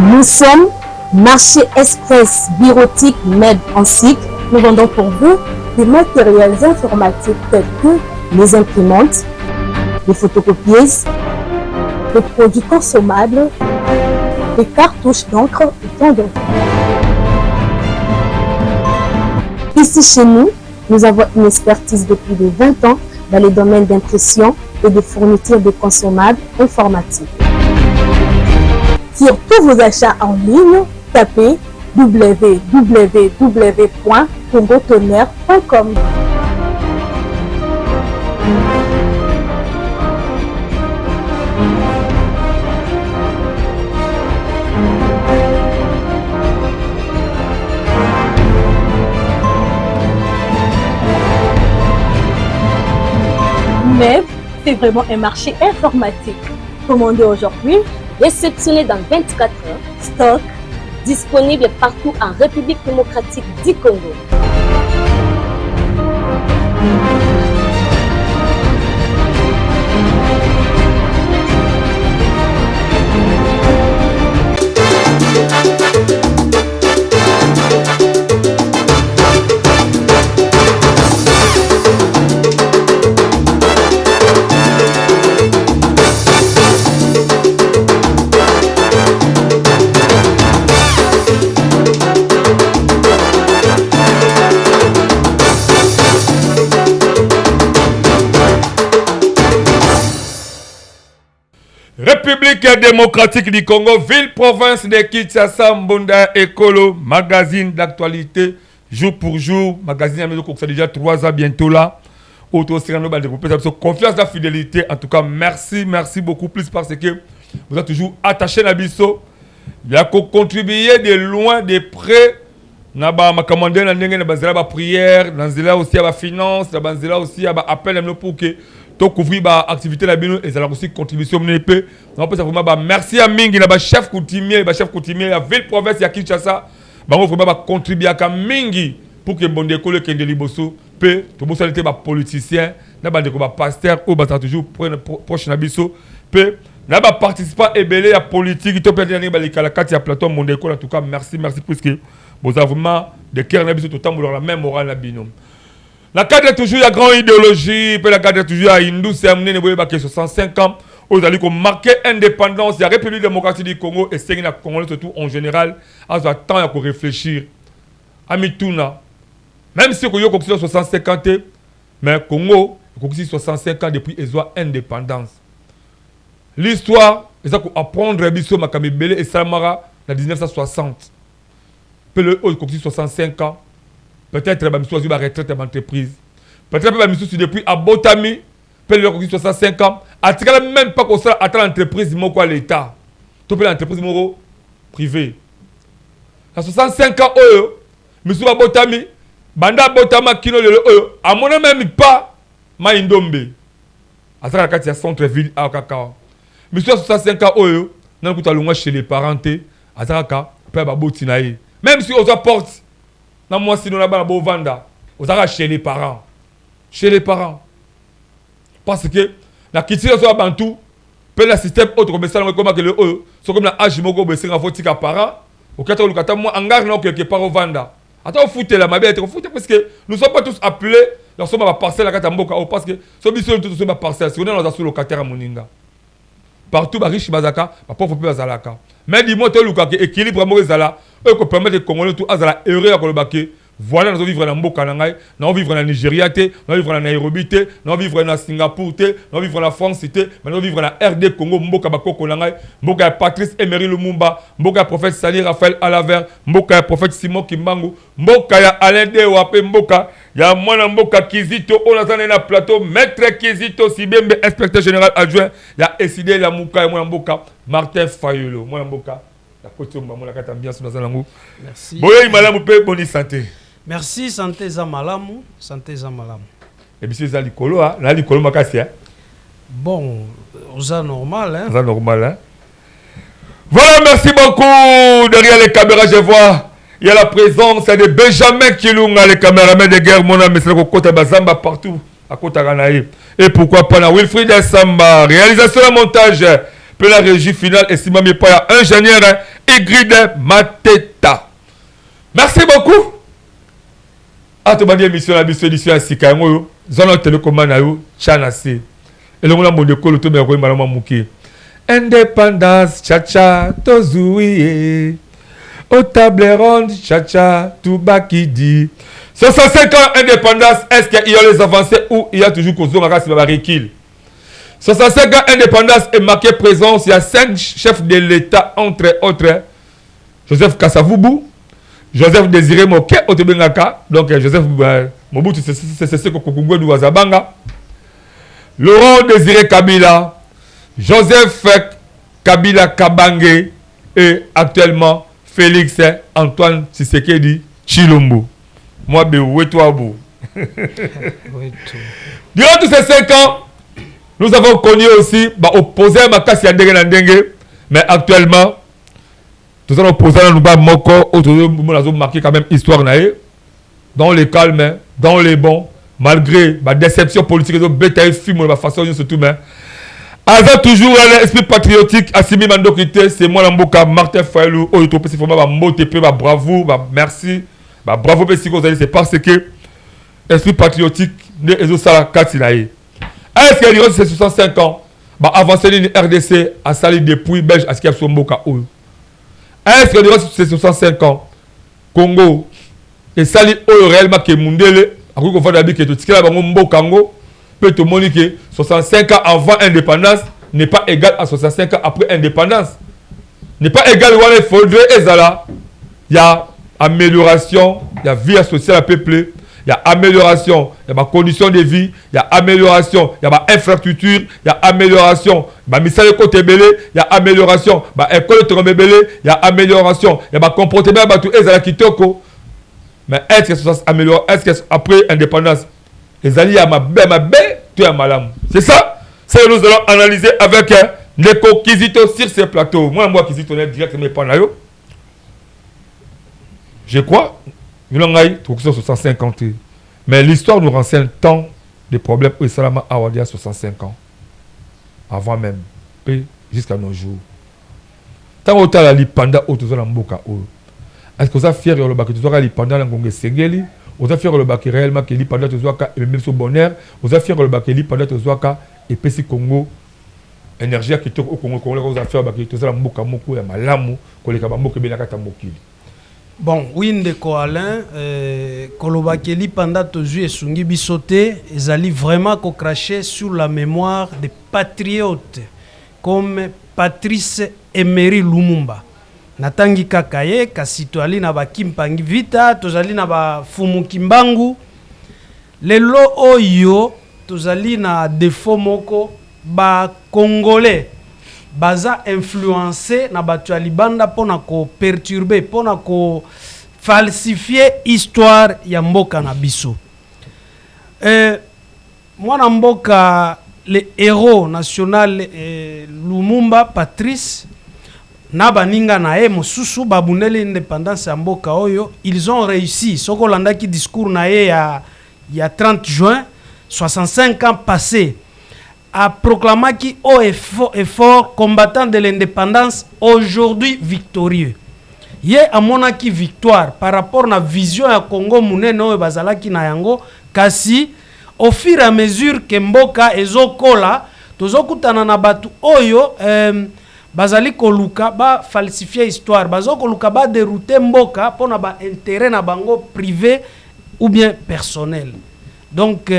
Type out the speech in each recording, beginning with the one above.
Nous sommes Marché Express Bureautique Med en cycle. Nous vendons pour vous des matériels informatiques tels que les imprimantes, les photocopieuses, des produits consommables, des cartouches d'encre et tant d'autres. Ici chez nous, nous avons une expertise de plus de 20 ans dans les domaines d'impression et de fourniture de consommables informatiques. Sur tous vos achats en ligne, tapez www.congotonnerre.com. Mais c'est vraiment un marché informatique. Commandez aujourd'hui, réceptionné dans 24 heures, stock disponible partout en République démocratique du Congo. République démocratique du Congo, ville province de Kinshasa, Mbonda Ekolo, magazine d'actualité, jour pour jour, magazine ya déjà 3 ans bientôt là. Confiance la fidélité en tout cas merci merci beaucoup plus parce que vous êtes toujours attaché na biso ya kocontribuer de loin de près na ba makambo ndenge na ndenge na banzela ba prière na nzela aussi ya ba finance na banzela aussi ya ba appel na bino pour que to couvrir ba activité na bino ezalaka aussi contribution mine mpe napesa vraiment ba merci ya mingi na ba chef coutumier ba chef coutumier ya ville province ya Kinshasa bango vraiment ba contribuaka mingi pour que mbonde ekolo ekende liboso mpe tobosani te ba politicien na bandeko ba pasteur oyo bazalaka toujours proche na biso mpe na ba participant ebele ya politique to mpe ndenge balekala kati ya plateau monde ekolo. En tout cas merci, merci, puisque boza vraiment de cœur na biso, totambolaka la même morale na bino. Na cadre toujours ya grande idéologie mpe na cadre toujours ya industrie ya monene, boyebake 65 ans oyo ezali komarquer indépendance ya République démocratique du Congo, esengi na Congolais surtout en général azwa temps ya koréfléchir, amituna, même si okoki okokisi 65 ans te, mais Congo ekokisi 65 ans depuis ezwa indépendance. L'histoire eza koapprendre biso makambo ebele esalamaka na 1960 mpe le oyo ekokisi 65 ans. Peut-être bamisusu bazwi baretraite ya baentreprise, peut-être mpe bamisusu depuis abotami mpe lelo akoki 65 ans, atikala même pas kosala ata na entreprise moko ya l'État to mpe na entreprise moko privé na 65 ans. Oyo misusu babotami, banda abotama kino lelo oyo, amona même pas mai ndombe azalaka na kati ya centre ville awa kaka. Misusu ya 65 ans oyo nani kuta alongwa chez les parents te, aza kaka mpe ya baboti na ye. Même si ozwa porte na mwasi no na bana bovanda, ozalaka chez les parents, chez les parents, parce que na culture nyonso ya bantu mpe na système oyo tokomesala yango, ekomaka lelo oyo soki na age moko boye, esenga fo tika parent, okata koluka ata mwa hangar na quelque part ovanda, ata ofutela mabe te kofuta, parce que nous sommes pas tous appelés ya kosomba baparcelle na kati ya mboka oyo, parce que so biso oyo tosomba baparcelle, sikoyo nano aza sous locataire ya moninga. Partout bariche bazalaka, bapauvre mpe bazalaka, mais du moins tolukaka équilibre moko ezala oyo kopermettre Congolais tout azala heureux ya koloba ke voilà, nazovivre na mboka na ngai, naovivre na Nigeria te, naovivre na Nairobi te, naovivre na Singapour te, naovivre na France te, mais naovivre na RD Congo, mboka bakoko na ngai, mboka ya Patrice Emery Lumumba, mboka ya prophète Sali Raphaël Alaver, mboka ya prophète Simon Kimbangu, mboka ya Alain Dewa mpe mboka ya mwana mboka Kizito oyo naza na ye na plateau, maître Kizito Sibembe, inspecteur général adjoint ya Ecidé Lamuka, ya mwana mboka Martin Fayolo. Mwana mboka, nakoti oyo mbamo na kati ambiance naza nango. Merci. Boyei malamu mpe boni santé? Merci, santé eza malamu, santé eza malamu. Ebiso eza likolo a na likolo makasi, hein? Bon, oza normal, hein? Eza normal, hein? Voilà, merci beaucoup. Derrière les caméras, je vois, il y a la présence de Benjamin Kilunga, le caméraman de guerre, mon ami, c'est Kota Bazamba partout, à Kota Ganaï. Et pourquoi pas la Wilfried Samba, réalisation et montage, puis la régie finale, et Simon Mipaya, ingénieur, hein, Ingrid Mateta. Merci beaucoup. Awa tobandi emission na biso, édition ya sika yango oyo. Zwa na telecommande na yo, tya na se elongo na mondekolo, tomeka koyemba na mwa moke. Indépendance chacha tozui ye au table ronde chacha tubakidi 65 ans indépendance, est-ce qu'il y a les avancées ou il y a toujours kozonga kasi ba recul? 65 ans indépendance est marqué présence, il y a 5 chefs de l'État, entre autres Joseph Kasavubu, Joseph Désiré Moke otobengaka, donc Joseph Mobutu Sese Seko Kuku Wazabanga, Laurent Désiré Kabila, Joseph Kabila Kabange et actuellement Félix Antoine Tshisekedi Tshilombo. Moi, be toi. Durant tous ces 5 ans, nous avons connu aussi bah, opposé à makasi ya ndenge na ndenge, mais actuellement, nous allons opposer à nous moko oyo marqué quand même histoire na ye dans le calme, dans les bons, malgré ma déception politique, ezobeta ye film na façon nyonso tout, mais aza toujours un esprit patriotique, asimi mandoki te. C'est mwana mboka Martin Fayulu oyo topesi vraiment bambote mpe babravo, bamerci, babravo. Mpe sikoyo ozali, c'est parce que esprit patriotique nde ezosala kati na ye. Est ce que durant ces 65 ans, baavancé nini RDC asali depuis Belge asiki biso mboka oyo? Est ce que durant ces 65 ans, Congo esali oyo réellement ke mundele akoki kovanda bi ke totikela bango mboka yango? Mpe tomoni ke 65 ans avant indépendance n'est pas égal à 65 ans après indépendance, n'est pas égal. Wana il faudrait ezala ya amélioration ya vie sociale ya peuple, ya amélioration ya bacondition de vie, ya amélioration ya bainfrastructure, ya amélioration bamisala ekota ebele, ya amélioration baekole etongama ebele, ya amélioration ya bacomportement ya bato ezala kitoko. Mais est ce que améliore, est ce que après indépendance ezali ya mabe mabe to ya malamu? C'est ça, c'est que nous allons analyser avec ndeko Kizito sur ce plateau. Moi, moi Kizito, directement epa na yo. Je crois bino ngai tokoki 65 ans te, mais l'histoire nous renseigne tant de problèmes oyo esalama awa dia 65 ans avant même mpe jusqu'à nos jours. Ntango otala lipanda oyo toza na mboka oyo, est ce que oza fier olobaki tozwaka lipanda na ngonga esengeli? Oza fier olobaki réellement ke lipanda tozwaka ememi biso bonheur? Oza fier olobaki lipanda tozwaka epesi Congo énergie ya kitoko? Congo, Congo, oza fier olobaki toza na mboka moko ya malamu koleka bamboka ebele na kati ya mokili? Bon, oui, ndeko Alain, kolobaki lipanda tozwi esungi biso te ezali vraiment kocracher sur la mémoire des patriotes comme Patrice Emery Lumumba. Natangi kaka ye, kasi tozali na baKimpa Vita, tozali na bafumu Kimbangu. Lelo oyo tozali na défaut moko: Bacongolais baza influencé na bato ya libanda mpona koperturber, mpona kofalsifier histoire ya mboka na biso. Mwana mboka, le héros national Lumumba Patrice na baninga na ye mosusu babundeli indépendance ya mboka oyo. Ils ont réussi. Soki olandaki discours na ye ya 30 juin, 65 ans passés, aproclamaki haut et fort: "Combattant de l'indépendance, aujourd'hui victorieux." Ye amonaki victoire par rapport na vision ya Congo monene oyo bazalaki na yango. Kasi au fur et à mesure ke mboka ezokola, tozokutana na bato oyo bazali koluka bafalsifier histoire, bazo koluka badérouter mboka mpona baintérêt na bango privé ou bien personnel. Donc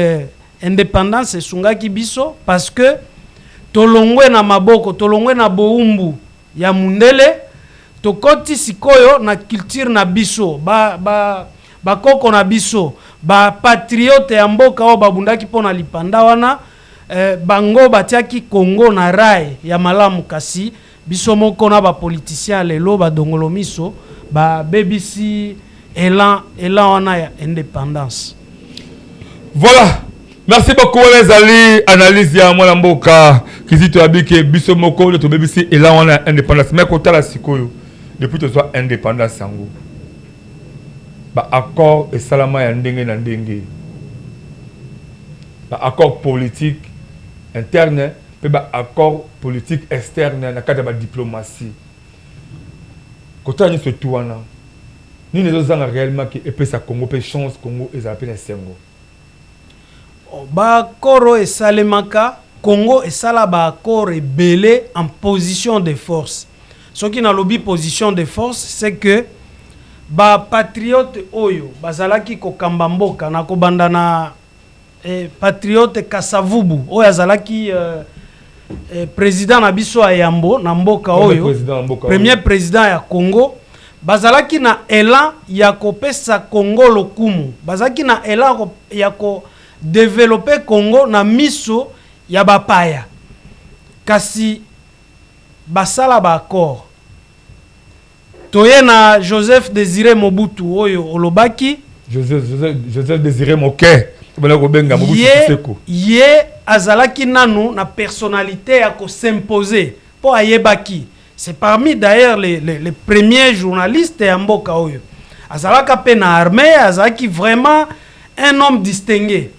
indépendance esungaki biso parce que tolongwe na maboko, tolongwe na bowumbu ya mundele, tokoti sikoyo na culture na biso. Bakoko ba na biso, bapatriote ya mboka oyo babundaki mpo na lipanda wana, bango batiaki Congo na rail ya malamu. Kasi biso moko na bapoliticien ya lelo, badongolo miso, babebisi élan wana ya indépendance. Voilà, merci beaucoup. Wana ezali analyse ya mwana mboka Kizito Abike. Biso moko nde tobebisi élan wana ya indépendance. Mais kotala sikoyo, depuis tozwa indépendance yango, baaccord esalama ya ndenge na ndenge, baaccord politique interne mpe baaccord politique externe na kati ya badiplomatie. Kotala nyonso tu wana, nini ezozanga réellement ke epesa Congo mpe chance, Congo ezala mpe na esengo? Oh, baaccord oyo esalemaka, Congo esala baaccord ebele en position de force. Soki nalobi position de force, c'est que bapatriote oyo bazalaki kokamba mboka, na kobanda na patriote Kasavubu oyo azalaki président na biso ya yambo na mboka oyo, président ya mboka. Premier président ya Congo, bazalaki na élan ya kopesa Congo lokumu, bazalaki na élan ya kodévelopper Congo na miso ya bapaya. Kasi basala baaccord. Toye na Joseph Désiré Mobutu oyo olobaki. Joseph Désiré Moke, bana kobenga Mobutu. Ye, Seko. Ye azalaki nanu na personnalité ya kos'imposer mpo ayebaki, c'est parmi d'ailleurs les premiers journalistes ya mboka oyo, azalaka mpe na armée, azalaki vraiment un homme distingué,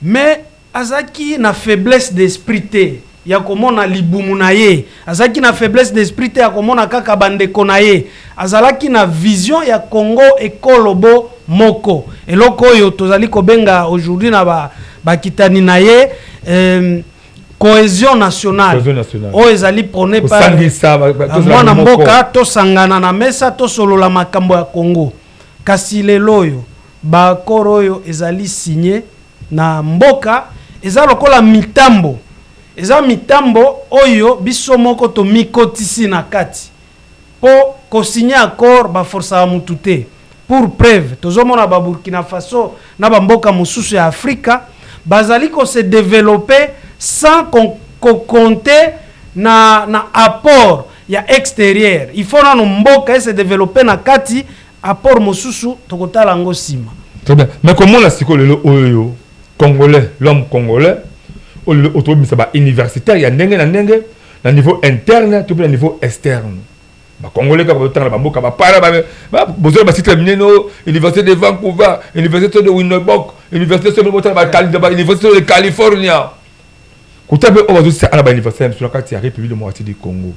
mais azalaki na faiblesse d'esprit te ya komona libumu na ye, azalaki na faiblesse d'esprit te ya komona kaka bandeko na ye. Azalaki na vision ya Congo ekolo bo moko, eloko oyo tozali kobenga aujourd'hui na bakitani na ye cohésion nationale. Cohésion nationale. Oyo ezali prôné par kosangisa tozala mwana moko. Mboka, tosangana na mesa, tosolola makambo ya Congo. Kasi lelo oyo, baaccord oyo ezali signé na mboka eza lokola mitambo, eza mitambo oyo biso moko tomikotisi na kati, mpo kosigner accord baforsaka mutu te. Pour preuve, tozomona baburkina Faso na bamboka mosusu ya Afrika bazali kose développer sans kocompter na apport ya extérieur. Il faut nano mboka ese développer na kati, apport mosusu tokotala yango nsima. Très bien. Mais komona sikoyo lelo oyo congolais, l'homme congolais oyo lelo otobimisa bauniversitaire ya ndenge na ndenge na niveau interne to mpe na niveau externe, bacongolais kaka bazotanga na bamboka bapara, bozala basite ya minene oyo, université de Vancouver, université de Winnipeg, université soki botala bauniversité de California, kota mpe oyo bazosala na bauniversité ya biso na kati ya République démocratique du Congo.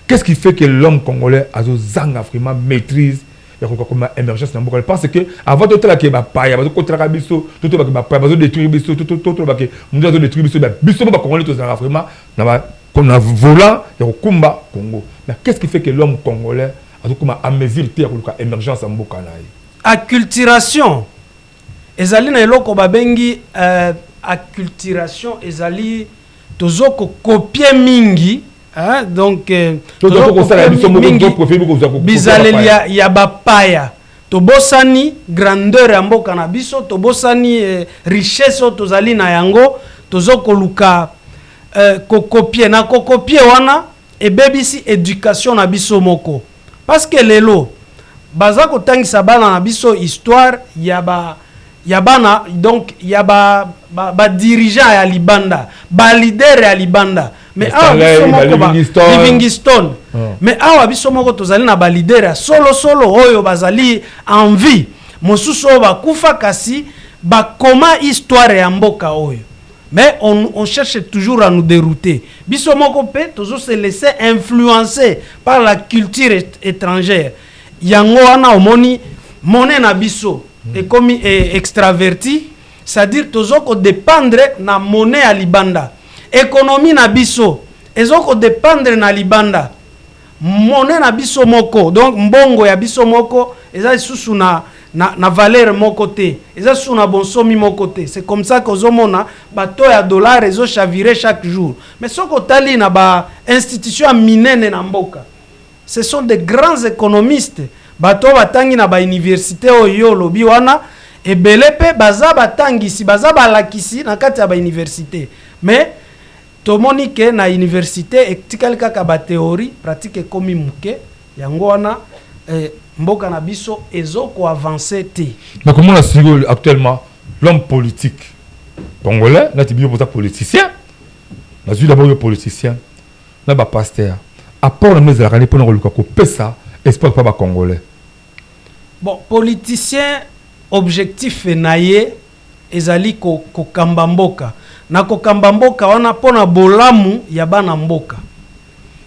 Qu'est-ce qui fait que l'homme congolais azozanga vraiment maîtrise ya koka koma émergence na mboka? Parce que avant totalaka bapaya bazokotelaka biso, to tolobaka bapaya bazodétruire biso, to tolobaka moto azodétruire biso, biso mo bacongolais tozalaka vraiment na volant ya kokumba Congo. Mais qu'est-ce qui fait que l'homme congolais azokoma à mesure te ya koluka émergence ya mboka na ye? Acculturation ezali na eloko babengi acculturation, ezali tozo kocopier mingi, hein, donc tozo kosala biso moko, mingi topréféré kozwa bizaleli ya bapaya. Tobosani grandeur ya mboka na biso, tobosani richesse oyo tozali na yango. Tozo koluka kocopier. Na kocopier wana, ebebisi éducation na biso moko, parce que lelo baza kotangisa bana na biso histoire ya bana, donc ya ba ba dirigeant ya libanda, baleader ya libanda. Mais awa Stanley, biso moko ba Livingstone. Livingstone. Ah. Mais awa biso moko tozali na baleader ya solosolo oyo bazali en vie, mosusu oyo bakufa, kasi bakoma histoire ya mboka oyo. Mais on cherche toujours à nous dérouter. Biso moko mpe tozo se laisser influencer par la culture étrangère. Yango wana omoni monnaie na biso ekomi extraverti, c'est-à-dire tozo kodépendre na monnaie ya libanda. Économie na biso ezo kodépendre na libanda. Monnaie na biso moko, donc mbongo ya biso moko, eza lisusu na valeur moko te, eza lisusu na bonsomi moko te. C'est comme ça kozomona bato ya dollar ezochavirer chaque jour. Mais soki otali na bainstitution ya minene na mboka, ce sont des grands économistes, bato oyo batangi na bauniversité oyo yo olobi wana, ebele mpe baza batangisi, baza balakisi na kati ya bauniversité. Mais tomoni ke na université etikali kaka bathéorie, pratique ekomi moke. Yango wana mboka na biso ezokoavancer te. Mais comment sikoyo actuellement l'homme politique congolais, nati bino boza politicien, nazwi d'abord yo politicien na bapasteur, apport na bino ezalaka nde mpona koluka kopesa espoir mpa bacongolais? Bon, politicien, objectif na ye ezali kokamba mboka, na kokamba mboka wana mpona bolamu ya bana mboka.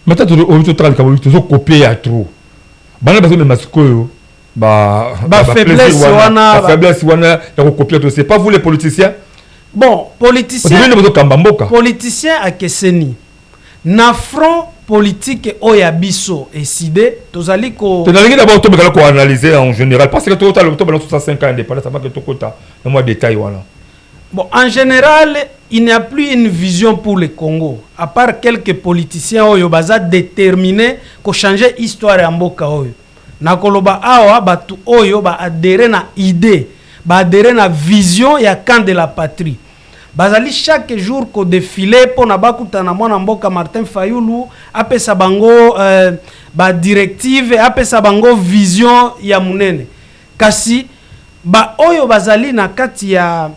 Mais ta oyo totala likambo, tozocopier ya trop. Bana bazomema sikoyo ba Ba faiblesse wana, ba faiblesse wana ya kocopier to, c'est pas vous les politiciens? Bon, politicien nde bozokamba mboka. Politicien akeseni na front politique oyo ya biso ECiDé tozali ko Tonalingi d'abord tobekala koanalyser en général, parce que totala tobala 65 ans indépendance avant que tokota na mwa détail wana. Bon, en général, il n'y a plus une vision pour le Congo, à part quelques politiciens oyo baza déterminés ko changer histoire ya mboka oyo. Nakoloba awa batu oyo ba adhérer na idée, ba adhérer na vision ya camp de la patrie. Bazali chaque jour ko défiler mpo na bakutana mwana mboka Martin Fayulu, apesa bango ba directive, apesa bango vision ya munene. Kasi ba oyo bazali na kati ya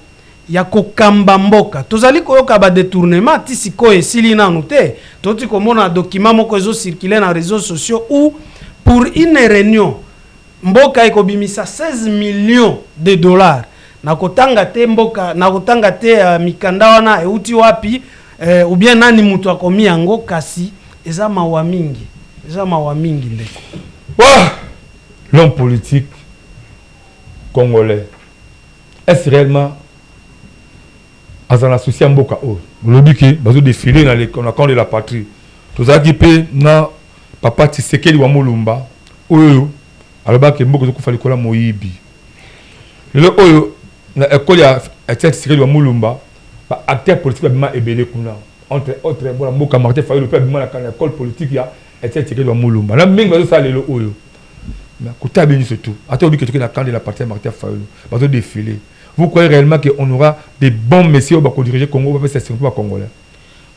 kokamba mboka, tozali koyoka badétournement ti sikoyo esili nanu te. Toti komona document moko ezocircule na réseaux sociaux où pour une réunion mboka ekobimisa 16 millions de dollars. Nakotanga te mboka, nakotanga te mikanda wana euti wapi ou bien nani moto akomi yango, kasi eza mawa mingi, eza mawa mingi, ndeko. Wah! L'homme politique congolais, est-ce réellement aza na souci ya mboka oyo? Olobi ke bazodéfiler na camp de la patrie. Tozalaki mpe na papa Tshisekedi wa Mulumba oyo alobaki mboka ezokufa likolo ya moyibi. Lelo oyo na ekole ya Etienne Tshisekedi wa Mulumba, baacteur politique babima ebele kuna, entre autres bona mboka Martin Fayulu mpe abima na école politique ya Etienne Tshisekedi wa Mulumba. Na mingi bazosala lelo oyo, mais kotala bino surtout, ata obi ke toki na camp de la partie ya Martin Fayulu, bazodéfiler, vous croyez réellement qu'on aura des bons messieurs oyo bakodiriger Congo, bapesa sécurité bacongolais?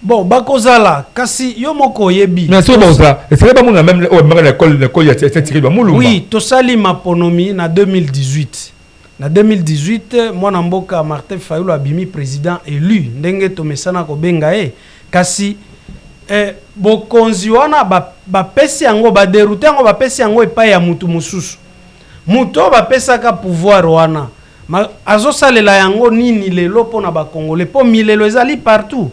Bon, bakozala, kasi yo moko oyebi. Mais soki bakozala, esengeli bamona même oyo babimaka na école ya Etienne Tshisekedi wa Mulumba. Oui, tosali maponomi na 2018. Na 2018, mwana mboka Martin Fayulu abimi président élu, ndenge tomesana kobenga ye. Kasi bokonzi wana bapesi yango, badérouter yango, bapesi yango epai ya mutu mosusu. Moto oyo bapesaka pouvoir wana azosalela yango nini lelo mpo na bakongole? Mpo milelo ezali partout.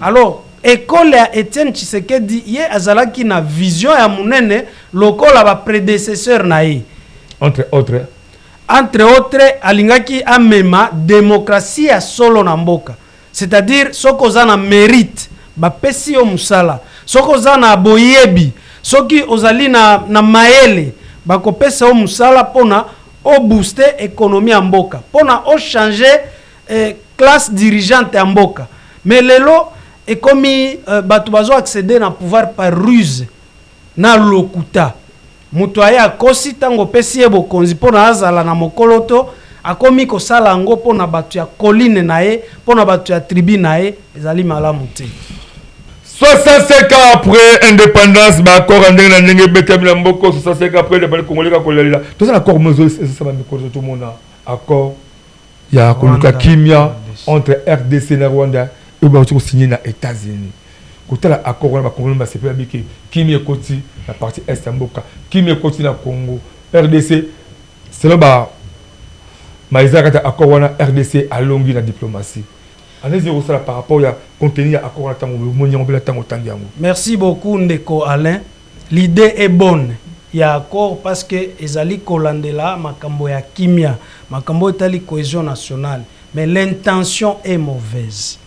Alors ekole ya Etienne Tshisekedi, ye azalaki na vision ya monene lokola baprédécesseur na ye. Entre autres. Entre autres, alingaki amema démocratie ya solo na mboka, c'est-à-dire soki oza na mérite, bapesi yo mosala, soki oza na boyebi, soki ozali na mayele, bakopesa yo mosala mpona obooste économie ya mboka, mpona ochange classe dirigeante ya mboka. Mais lelo ekomi bato bazo accéder na pouvoir par ruse na lokuta. Moto aye akosi, ntango opesi ye bokonzi mpo na azala na mokolo to akomi kosala yango mpo na bato ya colline na ye, mpo na bato ya tribu na ye, ezali malamu te. 65 ans après indépendance, baaccord ya ndenge na ndenge ebetami na mboka. 65 ans après indépendance, congolais kaka kolelela. Toza na accord mo ezosala mikolo, tomona accord ya koluka kimia entre RDC na Rwanda oyo bauti kosigner na États-Unis. Kotala accord wana, bakongoli basepela bike, kimia ekoti na partie est ya mboka, kimia ekoti na Congo RDC. Selon ba eza kati ya accord wana, RDC alongi na diplomatie. Analyse kosala par rapport ya contenu ya accord wana, ntango omoni yango mpe na ntango otangi yango? Merci beaucoup, ndeko Alain. L'idée est bonne ya accord, parce que ezali kolandela makambo ya kimia, makambo etali cohésion nationale, mais l'intention est mauvaise.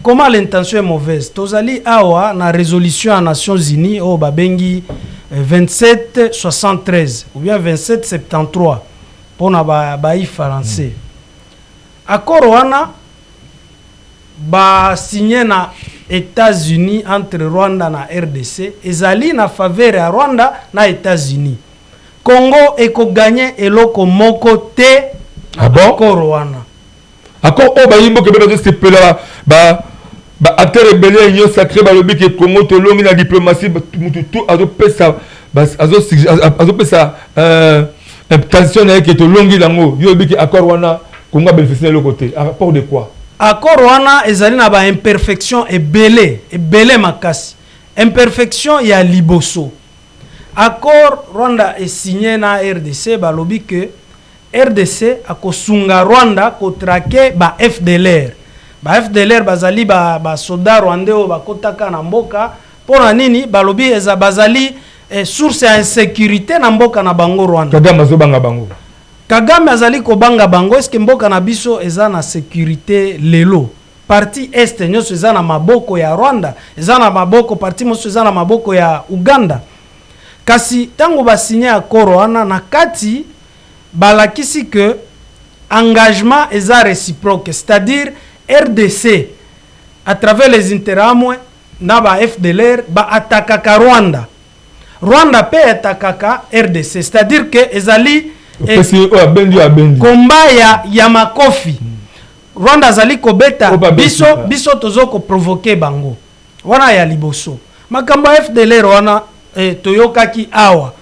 Comment l'intention est mauvaise? Tozali awa na résolution ya Nations Unies oyo babengi 2773 ou bien 2773 mpona bai français. Accord wana basigné na États-Unis entre Rwanda na RDC ezali na faveur ya Rwanda na États-Unis. Congo ekoganye eloko moko te na Ah bon? accord wana. Accord oyo bayi mboka ebele bazosepela, baacteur ebele ya Union sacrée balobi ke Congo tolongi na diplomatie. Mutu tu azopesa intention na ye ke tolongi yango. Yo oyebi ke accord wana, Congo abénéficie na eloko te. Rapport de quoi? Accord wana ezali na baimperfection ebele ebele makasi. Imperfection ya liboso, accord Rwanda esigné na RDC, balobi ke RDC akosunga Rwanda kotraquer ba FDLR. Ba FDLR bazali basoda ba rwandais oyo bakotaka na mboka. Mpo na nini? Balobi eza bazali source ya insécurité na mboka na bango Rwanda. Kagame azobanga bango. Kagame azali kobanga bango. Eske mboka na biso eza na sécurité lelo? Partie est nyonso eza na maboko ya Rwanda, eza na maboko, partie mosusu eza na maboko ya Uganda. Kasi ntango basigné accord wana, na kati balakisi ke engagement eza réciproque, c'est-à-dire RDC à travers les Interahamwe na ba FDLR baatakaka Rwanda, Rwanda mpe atakaka RDC, c'est-à-dire que ezali opesi oyo abendi, oyo abendi. Komba ya makofi. Rwanda azali kobeta Oyo babeti, biso, biso tozo koprovoquer bango. Wana ya liboso. Makambo ya FDLR wana, toyokaki awa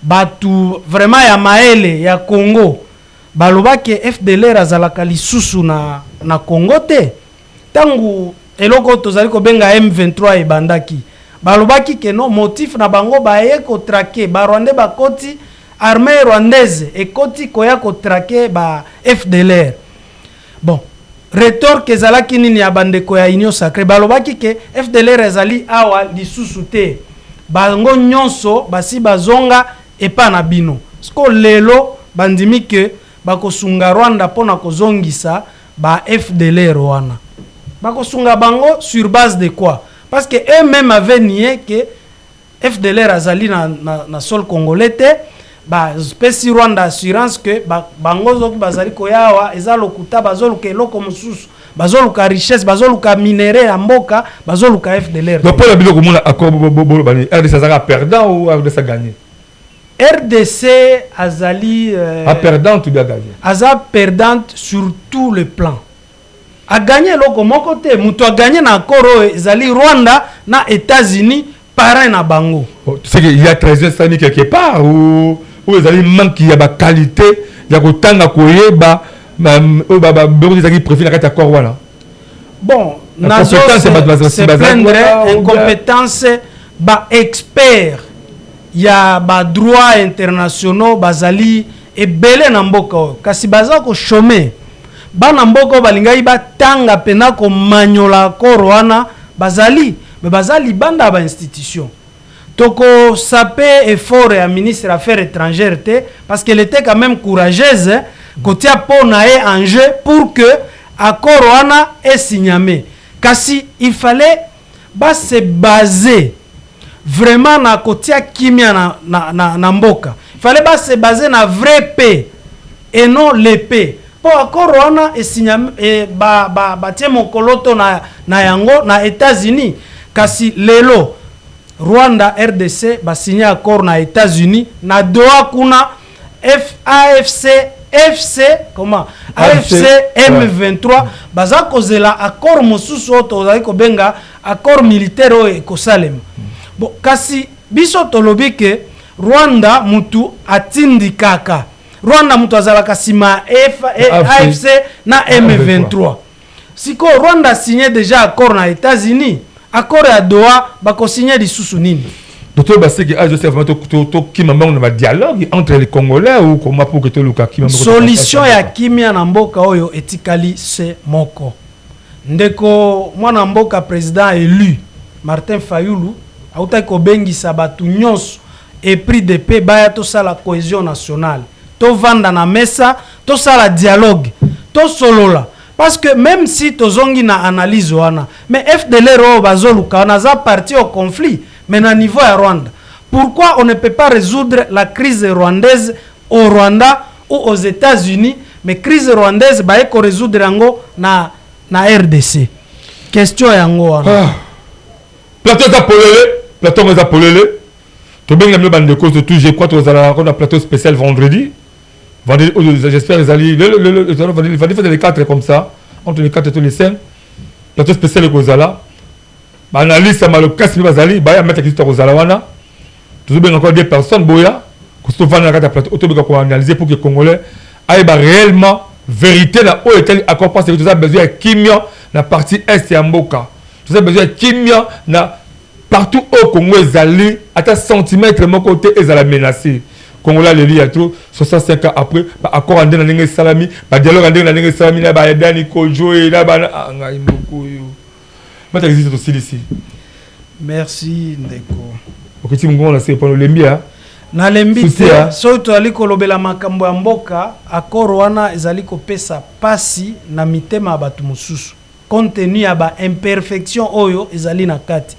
bato vraiment ya mayele ya Congo balobaki FDLR azalaka lisusu na Congo te. Ntango eloko oyo tozali kobenga M23 ebandaki, balobaki ke no, motif na bango, baye kotraquer Barwandais, bakoti, armée rwandaise ekoti koya kotraquer ba FDLR. Bon, rétorque ezalaki nini ya bandeko ya Union sacrée? Balobaki ke FDLR ezali awa lisusu te, bango nyonso basi bazonga epa na bino. Siko lelo bandimi ke bakosunga Rwanda mpona kozongisa ba FDLR wana. Bakosunga bango sur base de quoi? Parce que eux-mêmes avaient nié que FDLR azali na sol congolais te. Bapesi Rwanda assurance ke bango soki bazali koya awa, eza lokuta, bazoluka eloko mosusu, bazoluka richesse, bazoluka minerai ya mboka, bazoluka FDLR. Donc mpo na biloko komona accord bani, RDC azalaka perdant ou RDC a gagné? RDC azali a perdant ou bien gagné? Aza perdante sur tout le plan. Agagné eloko moko te. Moto agagné na accord oyo ezali Rwanda na États-Unis, parrain na bango. Bon, tu sais qu'il y a 13 sani quelque part ou ezali manque ya baqualité ya kotanga, koyeba oyo biloko ezalaki prévu na kati ya accord wana. Bon, La nazo compétence ya bato se bazalaki plaindre wana, ou bien- incompétence. Baexpert ya badroit internationaux bazali ebele na mboka oyo, kasi baza kochômer. Bana mboka oyo balingaki batanga mpena komanyola accord wana bazali, me baza libanda ya bainstitution. Tokosaper effort ya ministre affaires étrangères te, parce qu'elle était quand même courageuse kotia mpo na ye en jeu pour que accord wana esigname. Kasi il fallait base baser vraiment na kotia kimia na mboka. Il fallait base baser na vraie paix et non l'épée. Mpo accord wana esigname, batie mokolo to na yango na États-Unis. Kasi lelo Rwanda, RDC basigné accord na États-Unis na Doha kuna. AFC FC, comment, AFC M23 baza kozela accord mosusu oyo tozali kobenga accord militaire oyo ekosalema. Bon, kasi biso tolobi ke Rwanda mutu atindikaka, Rwanda mutu azalaka nsima ya AFC na M23. Sikoyo Rwanda signé déjà accord na États-Unis, accord ya Doha, bakosigné lisusu nini? Docteur Baseki, ah, Joseph, tokima mbango na badialogue entre les Congolais ou comment, pour que toluka kima? Solution ya kimia na mboka oyo etikali se moko. Ndeko mwana mboka président élu Martin Fayulu autaki kobengisa bato nyonso épris de paix baya tosala cohésion nationale, tovanda na mesa, tosala dialogue, tosolola. Parce que même si tozongi na analyse wana, mais FDLR oyo bazoluka wana aza parti au conflit, mais na niveau ya Rwanda. Pourquoi on ne peut pas résoudre la crise rwandaise au Rwanda ou aux États-Unis, mais crise rwandaise baye korésoudre yango na RDC? Question yango wana. Ah. Plateau eza polele, plateau ngo eza polele. Tobengi na bino bandeko surtout. Je crois tozala na plateau spécial vendredi, vendredi oyo, j'espère ezali vendredi, vendredi le 4 comme ça, entre le 4 et le 5, plateau spécial ekozala. Baanalyste ya malokasi mpe bazali baya. Maître Kizito kozala wana. Tozobenga encore deux personnes boya kosi tovanda na kati ya plateau, tobeka koanalyser pour que Congolais ayeba réellement vérité na oyo etali accord, parce que toza besoin ya kimia na partie est ya mboka, toza besoin ya kimia na partout oyo Congo ezali, ata centimètre moko te ezala menacé. Congolais aleli ya trop. 65 ans après, baaccord ya ndenge na ndenge esalami, badialogue ya ndenge na ndenge esalami na bayadani kojoe na bana. Ah, ngai moko oyo, maître Kizito, tosilisi. Merci, ndeko. Okiti mongongo na se pona olembi a. Nalembi te, soki tozali kolobela makambo ya mboka, accord wana ezali kopesa pasi na mitema ya bato mosusu compte tenu ya ba imperfections oyo ezali na kati.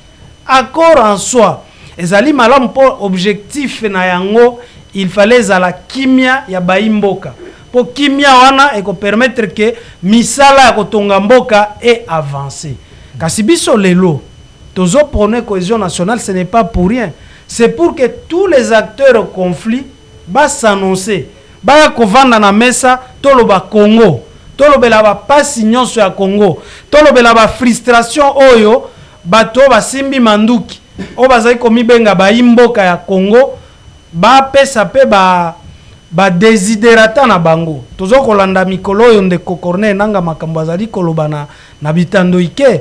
Accord en soi ezali malamu mpo objectif na yango il fallait ezala kimia ya bayi mboka mpo kimia wana eko permettre que misala ya kotonga mboka e avancer. Kasi biso lelo tozo proner cohesion nationale, ce n'est pas pour rien, c'est pour que tous les acteurs au conflit ba s'annoncer, baya kovanda na mesa toloba Congo, tolobela ba pasi nionso ya Congo, tolobela ba frustration oyo bato oyo basimbi manduki oyo bazali komibenga bayi mboka ya Congo bapesa pe ba ba desiderata na bango. Tozo kolanda mikolo oyo ndeko Corneille Nangaa makambo azali koloba na na bitando ike.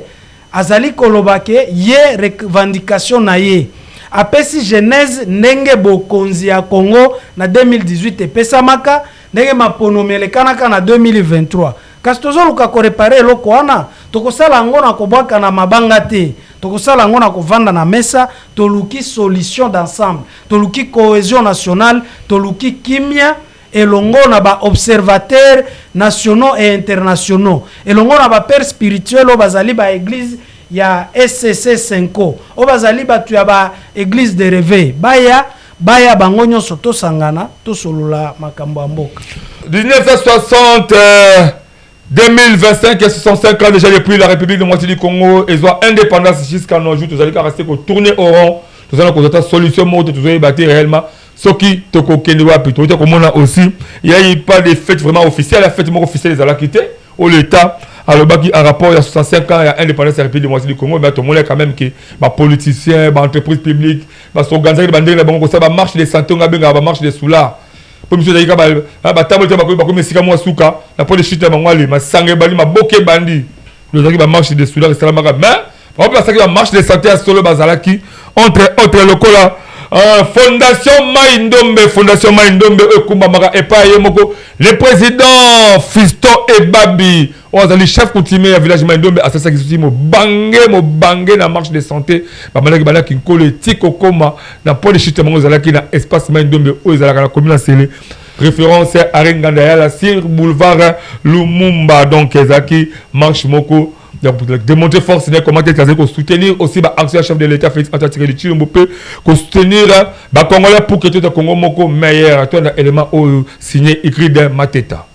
Azali koloba ke ye revendication na ye apesi genèse ndenge bokonzi ya Congo na 2018 epesamaka, ndenge maponomi elekanaka na 2023. Kasi tozoluka ko reparer eloko wana, tokosala yango na kobwakana mabanga te, tokosala yango na kovanda na mesa, toluki solution d'ensemble, toluki cohesion nationale, toluki kimia, elongo na ba observateurs nationaux et internationaux, elongo na ba pères spirituels oyo bazali ba eglises ya ECC Cenco, oyo bazali batu ya ba eglises de reveil, baya, baya bango nionso tosangana tosolola makambo ya mboka. 1960, 2025 et 65 ans déjà depuis la République démocratique du Congo ezwa indépendance jusqu'à nos jours tozali kaka se ko tourner au rond, tozali na kozwa ta solution moko te, tozoyeba te réellement soki tokokende wapi. Toyota komona aussi il y a eu pas de fête vraiment officielle, la fête moko officielle ezalaki te oyo l'État alobaki en rapport ya 65 ans ya indépendance ya République démocratique du Congo. Mais tomoni quand même que ba politiciens, ba entreprises publiques basorganisaki bandenge na bango kosala ba marche de santé, nga bengaka ba marche de soulard, mpo biso ezalaki kaka batamboli te, bakomi esika mwa suka na po de chute na bango, ale masanga ebandi, maboke ebandi. Ezalaki ba marche de soulard esalamaka, mais bango mpe basalaki ba marche de santé ya solo. Bazalaki entre autres lokola Fondation Mai Ndombe, Fondation Mai Ndombe oyo ekumbamaka epai ye moko le président Fiston Ebabi, oyo azali chef coutumier ya village Mai Ndombe, asalisaki soki mobange mobange na marche de santé. Babandaki bandaki nkolo eti kokoma na point de chute bango ezalaki na espace Mai Ndombe oyo ezalaka na commune ya Nsele, référence arrêt Nganda Yala sur boulevard Lumumba. Donc ezalaki marche moko démontrer force ne comment être azali kosoutenir aussi ba action ya chef de l'État Félix Antoine Tshisekedi Tshilombo, mpe kosoutenir bacongolais pour que tota Congo moko meilleur. To na élément oyo signé Ikride Mateta.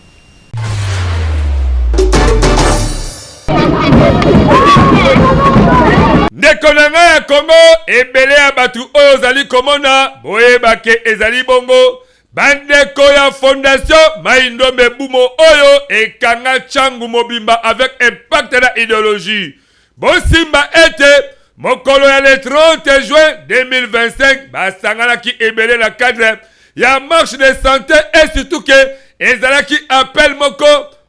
Ndeko na ngai ya Kongo, ebele ya bato oyo ozali komona, boyebake ezali bongo bandeko ya Fondation Mai Ndombe Bumo oyo ekanga Tshangu mobimba avec impact na idéologie. Bosimba ete mokolo ya le 30 juin 2025 basanganaki ebele na cadre ya marche de santé, et surtout que ezalaki appel moko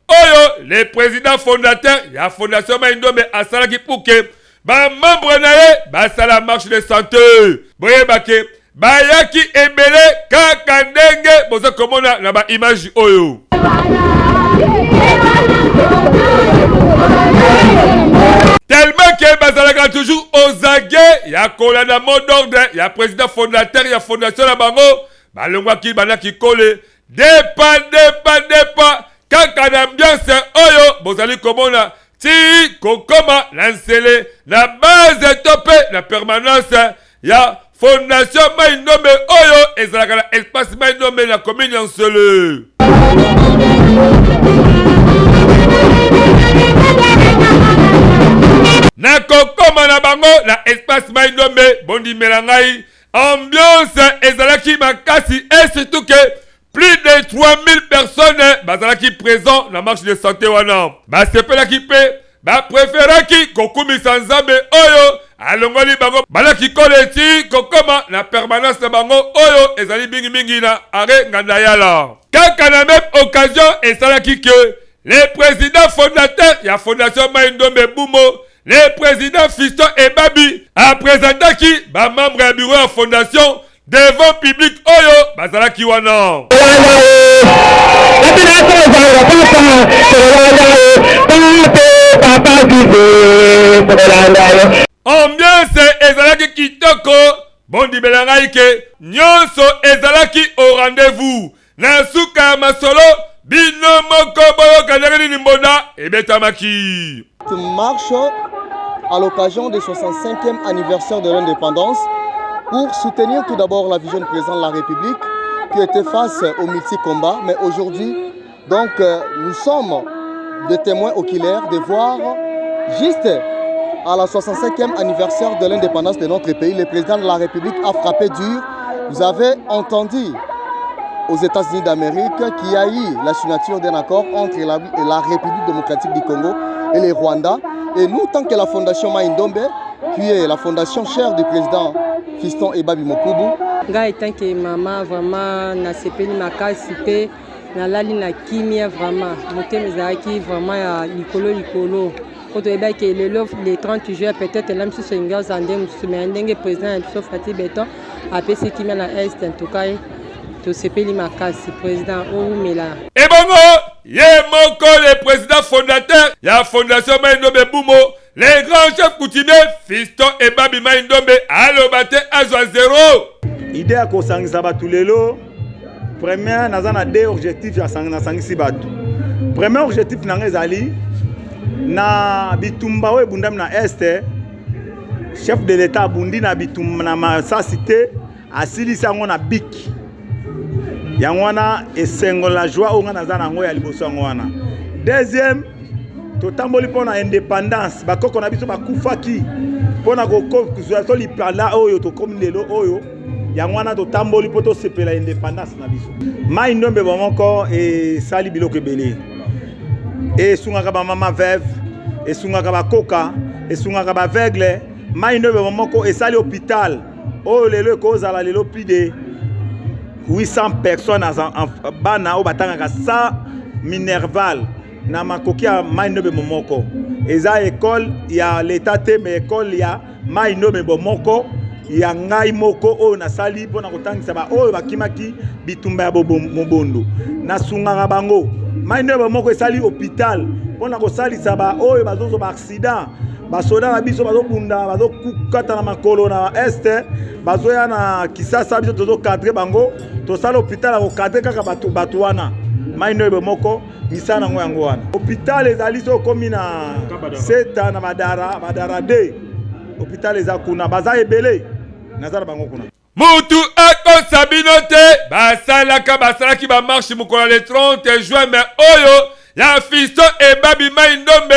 oyo le président fondateur ya Fondation Mai Ndombe asalaki pour que bamembre na ye basala marche de santé. Boyebake bayaki ebele kaka ndenge boza komona na baimage oyo. Tellement que bazalaka toujours aux aguets ya kolanda mot d'ordre ya président fondateur ya fondation na bango, balongwaki bandaki kole depa depa depa kaka na ambiance oyo bozali komona ti kokoma na Nsele na base to mpe na permanence ya Fondation Mai Ndombe oyo ezalaka na espace Mai Ndombe na commune ya Nsele. Na kokoma na bango na espace Mai Ndombe, bondimela ngai, ambiance ezalaki makasi, et surtout que plus de 3000 personnes bazalaki présent na marche de santé wana. Basepelaki mpe bapréféraki kokumisa Nzambe oyo alongoli bango balaki kole ti kokoma na permanence na bango oyo ezali mingimingi na arrêt Ngandayala. Kaka na même occasion esalaki que le président fondateur ya Fondation Mai Ndombe Bumo, le président Fiston Ebabi, apresentaki bamembre ya bureau ya fondation devant public oyo bazalaki wana. Ambiance ezalaki kitoko. Bondimela ngai ke nyonso ezalaki au rendez-vous. Na suka ya masolo, bino moko boyoka ndenge nini mbonda ebetamaki. Marche à l'occasion du 65e anniversaire de l'indépendance pour soutenir tout d'abord la vision du président de la République qui était face au multi-combat. Mais aujourd'hui, donc, nous sommes des témoins oculaires de voir juste à la 65e anniversaire de l'indépendance de notre pays, le président de la République a frappé dur. Vous avez entendu aux États-Unis d'Amérique qu'il y a eu la signature d'un accord entre la République démocratique du Congo et le Rwanda. Et nous, tant que la fondation Maïndombe, qui est la fondation chère du président Fiston Ebabi Mokubu. Ngai tant que maman, vraiment nasepeli makasi mpe nalali na kimia. Vraiment, motema ezalaki vraiment ya likolo likolo, po toyebaki lelo le 30 juin, peut-être la mosusu elingi ozala nde mosusu, mais ndenge président ya biso Fatshi Béton apesi kimia na Est, en tout cas tosepeli makasi. Président oumela. Ebongo ye moko le président fondateur ya fondation Mai Ndombe Bumo, le grand chef coutumier Fiston Ebabi Mai Ndombe, aloba te, azwa zero. Idée ya kosangisa bato lelo, première, naza na deux objectif ya nasangisi bato. Premier objectif na ngai ezali na bitumba oyo ebundami na Est. Chef de l'État abundi na bitumba na masasi te, asilisi yango na biki. Yango wana esengo, la joie oyo ngai naza na yango ya liboso, yango wana. Deuxième, totamboli mpo na indépendance. Bakoko na biso bakufaki mpo na kozwa so lipanda oyo tokomi lelo oyo. Yango wana totamboli mpo tosepela indépendance na biso. Mai Ndombe bomoko esali biloko ebele: esungaka bamama veuve, esungaka bakoka, esungaka baaveugle. Mai Ndombe bomoko esali hôpital oyo lelo ekozala lelo plus de 800 personnes, bana oyo batangaka sans minerval na makoki ya Mai Ndombe bomoko. Eza école ya leta te, mais école ya Mai Ndombe bomoko ya ngai moko oyo nasali mpona kotangisa baoyo bakimaki bitumba ya mobondo. Nasungaka bango. Mai Ndombe bomoko esali hôpital mpona kosalisa baoyo bazozwa baaccident. Basoda na biso bazobunda, bazokata na makolo na Est, bazoya na Kisasa, biso tozocadrer bango. Tosala hôpital ya kocadrer kaka bato, bato wana. Mai Ndombe moko, misala nango yango wana. Hôpital ezali so okomi na Seta na Badara, Badara 2, hôpital eza kuna. Baza ebele, naza na bango kuna. Mutu akosa bino te. Basalaka, basalaki bamarche mokolo le 30 juin, mais oyo ya Fiston Ebabi Mai Ndombe,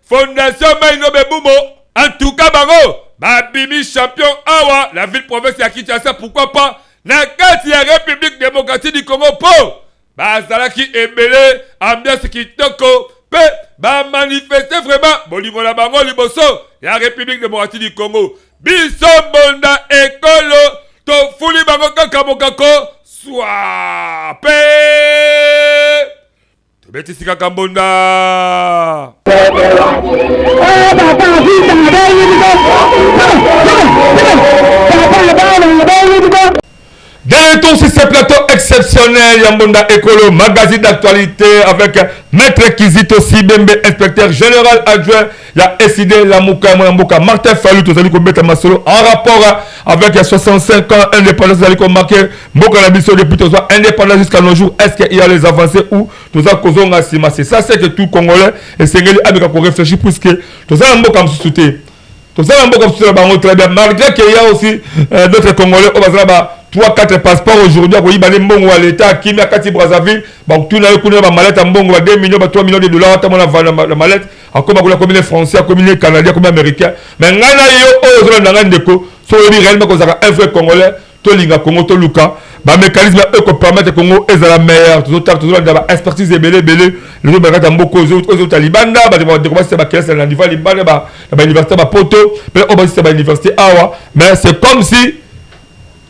fondation Mai Ndombe Bumo, en tout cas bango babimi champion awa la ville province ya Kinshasa, pourquoi pas na kati ya République démocratique du Congo, mpo bazalaki ebele, ambiance kitoko, mpe bamanifeste vraiment bolingo na bango liboso ya République démocratique du Congo. Biso mbonda ekolo, tofuli bango kaka mokako swa mpe tobetisi kaka mbonda. De retour sur ce plateau exceptionnel, ya Mbonda Ekolo, magazine d'actualité avec Maître Kizito Sibembe, inspecteur général adjoint, ya SID Lamuka, Mboka, Martin Fayulu. Tozali kobeta masolo en rapport avec 65 ans indépendance tozali komarquer mboka na biso. Depuis tozwa indépendance jusqu'à nos jours, est-ce qu'il y a les avancées ou toza kozonga nsima? C'est ça, c'est que tout Congolais esengeli ameka koréfléchir, puisque toza na mboka mosusu te, toza na mboka mosusu na bango. Très bien, malgré qu'il y a aussi d'autres Congolais oyo bazala ba 3 4 passeports aujourd'hui, akoyiba nde mbongo ya leta, akimi akati Brazzaville, bakutuna ye kuna bamalete ya mbongo ba 2 millions, ba 3 millions de dollars, atamona na malete, akoma kuna, akomi ne Français, akomi ne Canadien, akomi Américain. Mais ngai na yo oyo ozolanda ngai, ndeko, so oyebi réellement kozalaka un vrai Congolais, tolinga Congo, toluka bamécanisme oyo kopermettre Congo ezala meilleur. Tozotala, tozolanda baexpertise ebele ebele lelo kati ya mboka, ozota libanda, bandeko basisa bakelasi na niveau ya libanda, na bauniversité bapoto, mpe oyo basisa bauniversité awa. Mais c'est comme si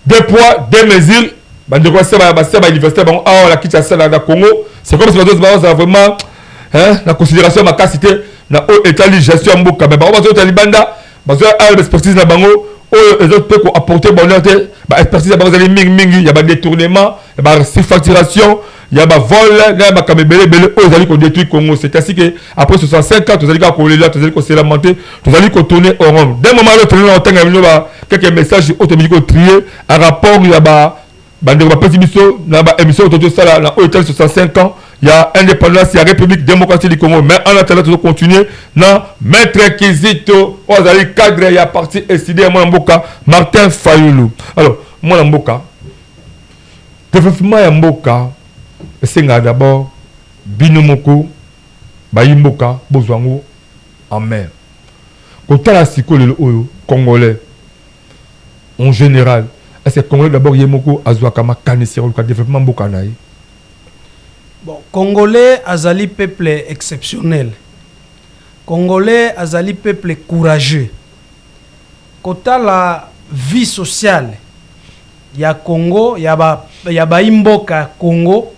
deux poids deux mesures. Bandeko basisa bauniversité bango awa na Kinshasa, na Congo, c'est comme si bazozala vraiment na considération makasi te na oyo etali gestion ya mboka. Mais bango bazota libanda, bazoya awa, baexpertise na bango oyo ezo mpe koapporter bonheur te. Baexpertise ya bango ezali mingimingi ya badétournement, ya basurfacturation, ya bavol na ya makambo ebele ebele oyo ezali kodétruire Congo. C'est ainsi que après 65 ans, tozali kaka kolela, tozali koselamenter, tozali kotourner en rond. D'un moment à l'autre, na otanga bino. Quelques messages oyo tomeki kotrier en rapport ya ba bandeko bapesi biso na ba émission oyo tozosala na oyo etali 65 ans ya indépendance ya République démocratique du Congo. Mais en attendant, tozo continuer na maître Kizito oyo azali cadre ya parti ECiDé ya mwana mboka Martin Fayulu. Alors, mwana mboka, développement ya mboka esengaka d'abord bino moko bayi mboka bozwa yango en main. Kotala sikoyo lelo oyo, Congolais en général, est ce que Congolais d'abord ye moko azwaka makanisi ya koluka développement mboka na ye? Bon, Congolais azali peuple exceptionnel, Congolais azali peuple courageux. Kotala vie sociale ya Congo, ya bayimboka ya Congo,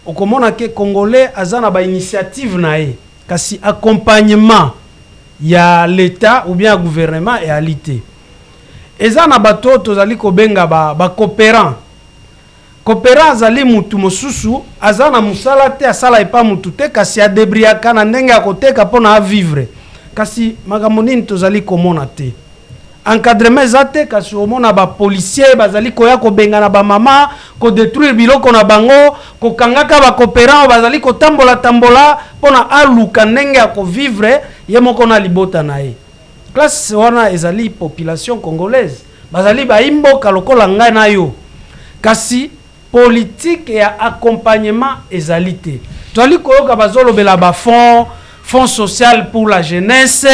okomona ke Congolais aza na bainitiative na ye, kasi accompagnement ya l'État ou bien ya gouvernement eyali te. Eza na bato oyo tozali kobenga bacoopérant ba. Coopérant azali mutu mosusu aza na mosala te, asala epa mutu te, kasi adébrouillaka na ndenge ya koteka mpo na avivre. Kasi makambo nini tozali komona te? Encadrement eza te, kasi omona bapolicier bazali koya kobengana bamama, kodétruire biloko na bango, kokangaka bacoopérant oyo bazali kotambola-tambola mpona aluka ndenge ya kovivre ye moko na libota na ye. Classe wana ezali population congolaise, bazali bayimboka lokola ngai na yo, kasi politique ya accompagnement ezali te. Tozali koyoka bazolobela bafonds, fonds social pour la jeunesse,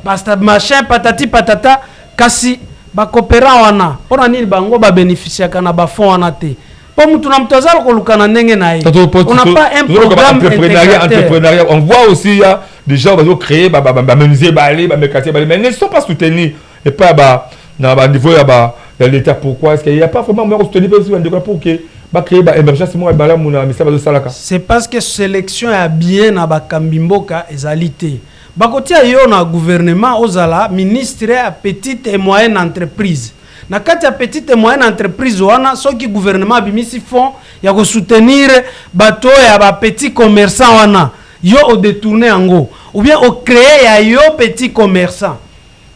basta machin, patati patata, kasi bacoopérant wana, mpona nini bango babénéficiaka na bafonds wana te? Mpo mutu na mutu aza koluka na ndenge na ye. On n'a pas un programme entrepreneuriat entrepreneuriat. On voit aussi, il y a des gens qui ont créé ba ba ba menuisier, ba aller ba mécanicien, mais ne sont pas soutenus et pas ba na ba niveau ya ba ya l'État. Pourquoi est-ce qu'il y a pas vraiment moyen de soutenir pour que bacréer ba émergence moko ya malamu na misala bazosalaka? C'est parce que sélection ya bien na bakambi mboka ezali te. Bakotia yo na gouvernement, ozala ministre ya petite et moyenne entreprise. Na kati ya petite et moyenne entreprise wana, soki gouvernement abimisi fonds ya kosoutenir bato oyo ya bapetit commerçant wana, yo odétourne yango ou bien ocréer ya yo petit commerçant.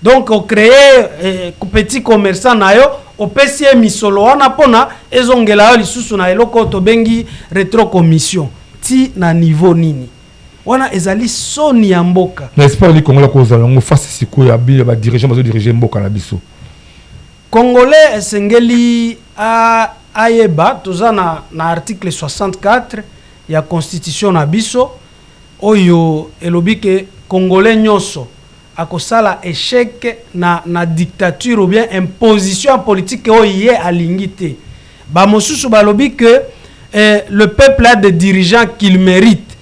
Donc ocréer petit commerçant na yo, opesi ye misolo wana mpona ezongela yo lisusu na eloko oyo tobengi rétrocommission. Ti na niveau nini wana? Ezali soni ya mboka. Na espoir li Kongola kozala yango face sikoyo ya bino badirigeant bazodirige mboka na biso? Congolais esengeli ayeba toza na article 64 ya constitution na biso oyo elobi ke Congolais nyonso akosala échec na dictature ou bien imposition ya politique oyo ye alingi te. Bamosusu balobi ke le peuple a des dirigeants qu'il mérite.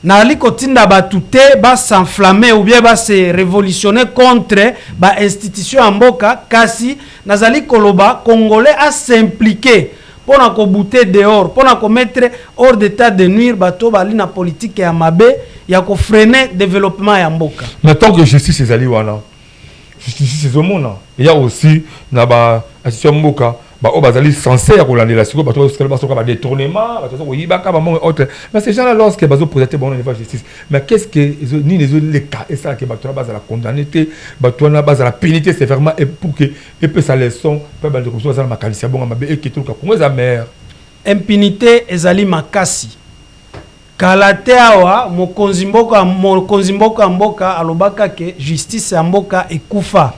Nazali kotinda bato te bas'enflammer ou bien base révolutionner contre bainstitution ya mboka, kasi nazali koloba Congolais as'impliquer mpona kobouter dehors, mpona komettre hors d'état de nuire bato bali na politique ya mabe ya kofreiner développement ya mboka. Mais tant que justice ezali wana, justice ezomona eya aussi na bainstitution ya mboka, baoyo bazali censé ya kolandela sikoyo bato basoka badétournement, bato baza koyibaka bambongo autre. Mais ces gens là, lorsque bazoprésente bango na niveau ya justice, mais qu'est ce que nini ezoleka esalaka bato wana bazala condamné te, bato wana bazala puni te sévèrement, et pour que epesa leçon mpe bandeko mosusu bazala makanisi ya bongo mabe ekete luka Kongo eza maire? Impunité ezali makasi. Kala te awa, mokonzi mboka ya mboka alobaka ke justice ya mboka ekufa.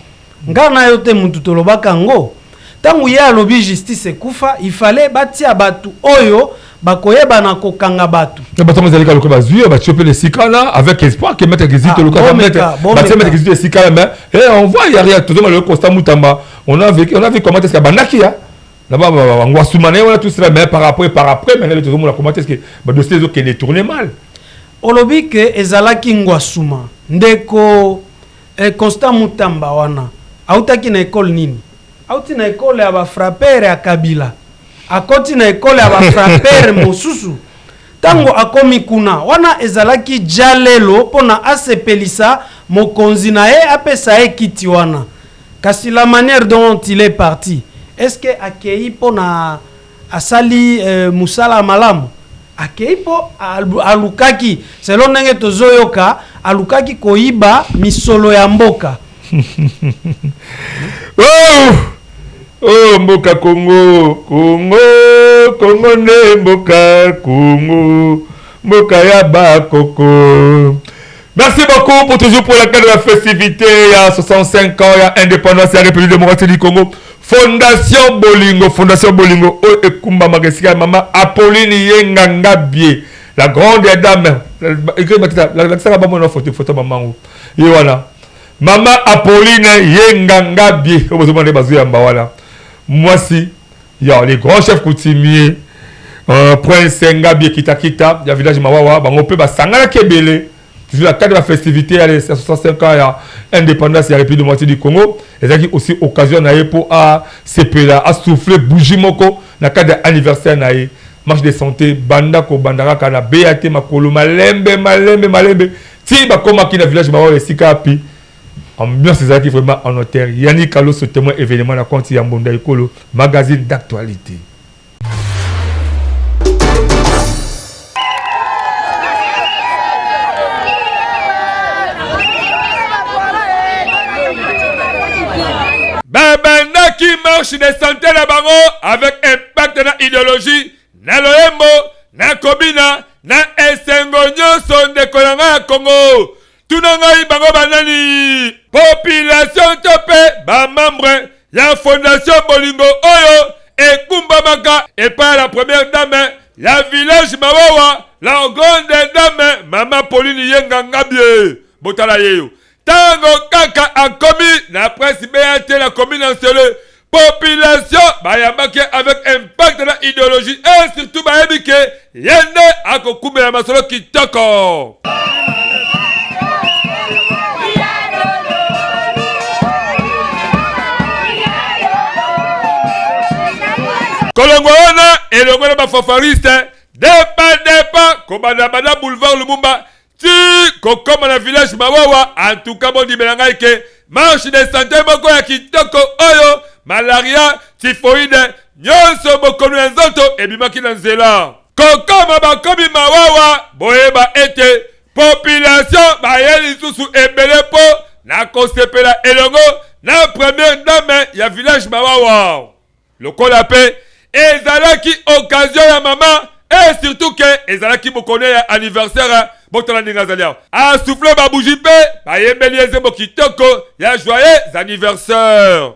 Nga na yo te mutu tolobaka yango. Ntango ye alobi justice ekufa, il fallait batia bato oyo bakoyeba na kokanga bato. Bato yango ezali kaka lokola bazwi batie mpe esika là avec espoir que maître Kizito lokola batie maître Kizito esika là, mais eh, on voit, il y a rien. Tozomona le Constant Mutamba, on a vu comment est-ce que bandaki ya na Ngwasuma na ye wana, tout cela, mais par après maintenant tozomona comment est-ce que badossier ezokende tourner mal. Olobi ke ezalaki Ngwasuma. Ndeko Constant Mutamba wana autaki na ekole nini? Auti na ekole ya bafrappeur ya Kabila, akoti na ekole ya bafrappeur mosusu. Ntango akomi kuna wana, ezalaki ja lelo mpona asepelisa mokonzi na ye, apesa ye kiti wana. Kasi la manière dont il est parti, est ce que akei mpona asali mosala malamu? Akei mpo alukaki, selon ndenge tozoyoka, alukaki koyiba misolo ya mboka. Oh! Oh, mboka Congo, Congo, Congo nde mboka Congo, mboka ya bakoko. Merci beaucoup pour toujours pour la de la festivité il y a 65 ans, il y a indépendance, il y a République démocratique du Congo. Fondation Bolingo, Fondation Bolingo, oh, Ekumba Magesika, Maman Apolline Yenga Ngabie, la grande dame. La photo, photo maman. Et voilà. Mama Apolline Yenga Ngabie, oyo bozomona nde bazoyamba wana mwasi ya le grand chef coutumier Prince Ngabie Kitakita ya village Mawawa. Bango mpe basanganaki ebele toujours na cadre ya festivité ya les 65 ans ya indépendance ya République démocratique du Congo. Ezalaki aussi occasion na ye mpo asepela, asouffle bougie moko na cadre ya anniversaire na ye. Marche de santé banda kobanda kaka na BAT, makolo malembe malembe malembe ti bakomaki na village Mawawa, esika api ambiance ezalaki vraiment en hauteur. Yannick Kaloso, témoin événement na compte ya Mbonda Ekolo, magazine d'actualité. Babandaki marche de santé na bango avec impact na idéologie, na loyembo, na kobina, na esengo nyonso. Ndeko na ngai ya Kongo, tuna ngai, bango banani? Population to mpe bamembre ya Fondation Bolingo oyo ekumbamaka epai ya la première dame ya village Mawawa, la grande dame Mama Pauline Yenga Ngabie. Botala ye yo, ntango kaka akomi na Prince BAT na commune ya Nsele, population bayambaki avec impact na idéologie et surtout bayebi ke ye nde akokumbela masolo kitoko. Kolongwa wana elongo na bafanfariste, depa depa, kobanda banda boulevard Lumumba ti kokoma na village Mawawa. En tout cas, bondimela ngai ke marche de santé moko ya kitoko oyo, malaria, typhoïde, nyonso bokono ya nzoto ebimaki na nzela. Kokoma bakomi Mawawa, boyeba ete population baye lisusu ebele mpo na kosepela elongo na première dame ya village Mawawa. Lokola mpe ezalaki occasion ya mama et surtout ke ezalaki mokolo ya anniversaire, botala ndenge azali awa, asouffle babougie mpe bayembeli ye nzembo kitoko ya joyeux anniversaire.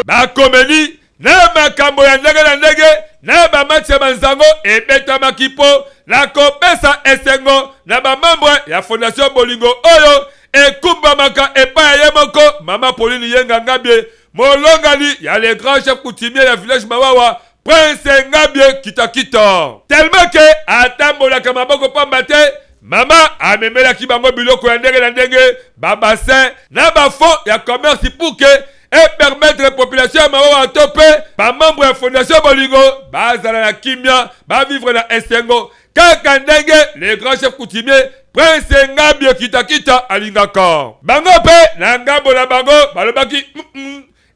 Bakomeli na makambo ya ndenge na ndenge na bamatch ya banzango ebetamaki mpo na kopesa esengo na bamembre ya Fondation Bolingo oyo ekumbamaka epai ya ye moko Mama Pauline Yenga Ngabie, molongani ya le grand chef coutumier ya village Mawawa, Prince Ngabie Kitakita. Tellement ke atambolaka maboko pamba te, mama amemelaki bango biloko ya ndenge na ndenge, babassin na bafond ya commerce, pour ke epermettre population ya Mawawa to mpe bamembre ya Fondation Bolingo bazala na kimia, bavivre na esengo kaka ndenge le grand chef coutumier Prince Ngabie Kitakita alingaka. Bango mpe na ngambo na bango balobaki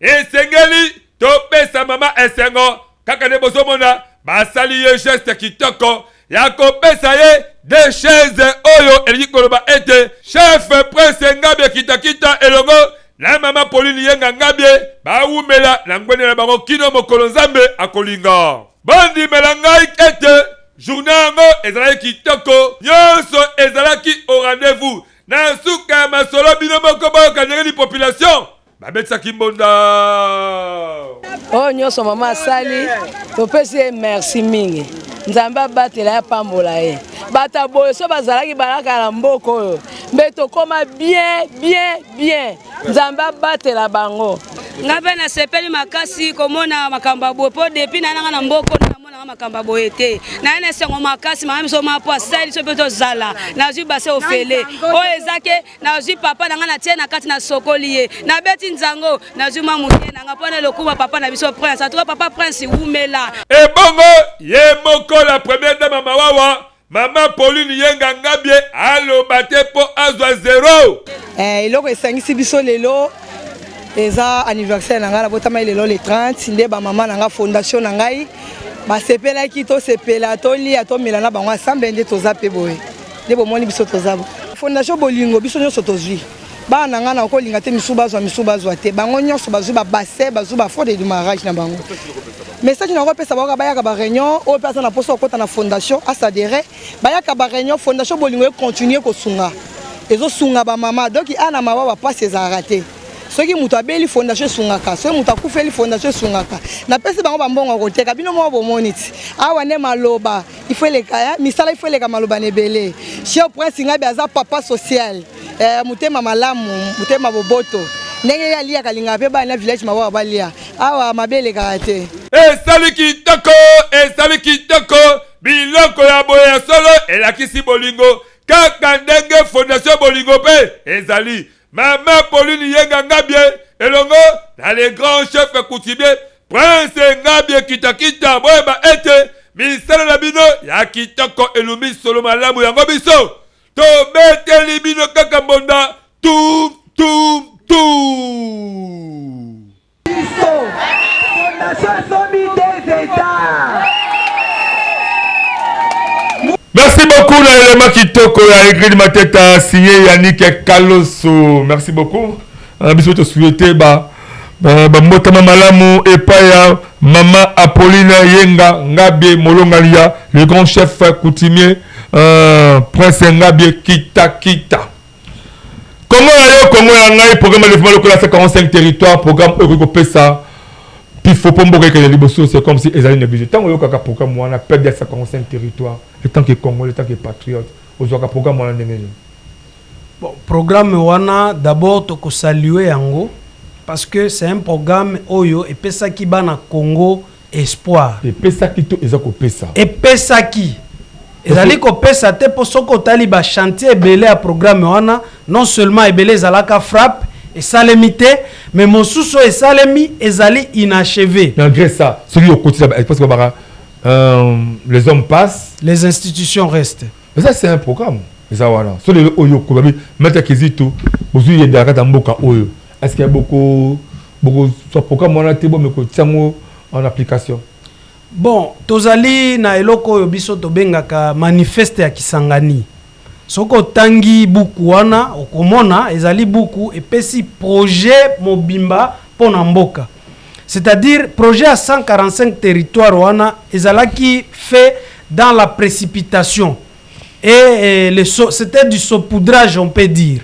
esengeli topesa mama esengo. Kaka nde bozomona basali ye geste kitoko ya kopesa ye deux chaises, oyo elingi koloba ete chef Prince Ngabie Kitakita elongo na mama Pauline Yenga Ngabie bawumela na ngwende na bango kino mokolo Nzambe akolinga. Bandimela ngai ete journée yango ezalaki kitoko, nyonso ezalaki au rendez-vous. Na suka ya masolo, bino moko boyoka ndenge ni population babetisaki mbonda. Oyo nyonso mama asali, topesi ye merci mingi. Nzambe abatela ye, apambola ye. Bato ya boye so bazalaki balaka na mboka oyo, mbe tokóma bien bien bien. Nzambe abatela bango. Nga mpe nasepeli makasi komona makambo ya boye, mpo depuis na nanga na mboka namonaka makambo ya boye te. Naye na esengo makasi. Mama biso ma po asali biso mpe tozala. Nazwi bassin ofele oyo eza ke nazwi papa na ngai, natie na kati, nasokoli ye, nabeti nzango, nazwi mwa moke na ngai mpo na lokuma papa na biso Prince. Atuka papa Prince, wumela. Ebongo ye moko la première dame Mawawa, mama Pauline Yenga Ngabie, aloba te mpo azwa zero. Eloko esangisi biso lelo. Eza anniversaire na ngai, nabotamaki lelo le 30 nde ba mama na ngai, fondation na ngai basepelaki, tosepela, tolia, tomela na bango ensemble, nde toza mpe boye, nde bomoni biso toza boye. Fondation Bolingo, biso nyonso tozwi bana na ngai, nakolinga te misusu bazwa, misusu bazwa te, bango nyonso bazwi babase, bazwi bafond de démarrage na bango. Message nakopesa bango, bayaka ba réunion oyo mpe aza na mposa kokota na fondation, asadere, bayaka ba réunion. Fondation Bolingo econtinue kosunga, ezosunga bamama. Donc ana mawa, bapasi ezalaka te. Soki moto abeli, fondation esungaka. Soki moto akufeli, fondation esungaka. Napesi bango bambongo ya koteka. Bino moko bomoni ti awa nde maloba ifo eleka, misala ifo eleka maloba na ebele. Cher Prince Ngabi aza papa social, motema malamu, motema boboto. Ndenge ye aliaka, alingaka mpe bana na village Mawawa balia. Awa mabe elekaka te. Esali kitoko, esali kitoko. Biloko ya boye ya solo elakisi bolingo, kaka ndenge Fondation Bolingo mpe ezali. Mama Pauline Yenga Ngabie elongo na le grand chef coutumier Prince Ngabie Kitakita, boyeba ete misala na bino ya kitoko elumbi solo malamu. Yango biso tobeteli bino kaka mbonda tum tum tum. Biso fondation esombi des états. Merci beaucoup na élément kitoko ya Ingrid Mateta, signé Yannick Kaloso. Merci beaucoup. Biso to souhaiter ba bambotama malamu epai ya mama Apolline Yenga Ngabie Molongalia, le grand chef coutumier Prince Ngabie Kita Kita. Kongo ya yo, Kongo ya ngai, programme ya développement lokola 145 territoire, programme oyo ekoki kopesa pifo mpo mboka ekende liboso, c'est comme si ezali négligé. Ntango oyokaka programme wana PDS 145 territoire, en tant que Congolais, en tant que patriote, ozwaka programme wana ndenge nini? Bon, programme wana, d'abord tokosalue yango parce que c'est un programme oyo epesaki bana Congo espoir. Epesaki to eza kopesa? Epesaki, ezali kopesa te, mpo soki otali bachantier ebele ya programme wana, non seulement ebele ezalaka frappe, esalemi te, mais mosusu oyo esalemi ezali inachevé. Malgré ça, soki okoti, parce que babaka les hommes passent, les institutions restent. Mais ça, c'est un programme eza wana. So lelo oyo okoba bi maître Kizito, bozwi yenda kati ya mboka oyo, est ce que boko bokozwa programme wana te, bomeka kotia yango en application? Bon, tozali na eloko oyo biso tobengaka manifeste ya Kisangani. Soki otangi buku wana, okomona ezali buku epesi projet mobimba mpo na mboka, c'est-à-dire projet ya 145 territoire wana ezalaki fait dans la précipitation et c'était du saupoudrage, on peut dire.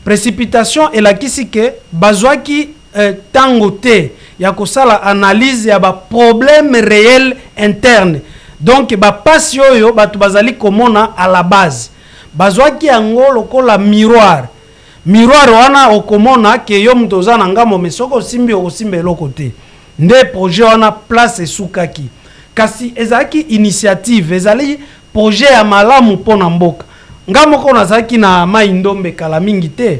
Précipitation elakisi ke bazwaki ntango te ya kosala analyse ya baproblème réel interne, donc bapasi oyo bato bazali komona à la base. Bazwaki yango lokola miroir. Miroir wana, okomona ke yo moto oza na ngambo, me soki osimbi, okosimba eloko te. Nde projet wana place esukaki. Kasi ezalaki initiative, ezali projet ya malamu mpo na mboka. Nga moko nazalaki na Mai Ndombe kala mingi te.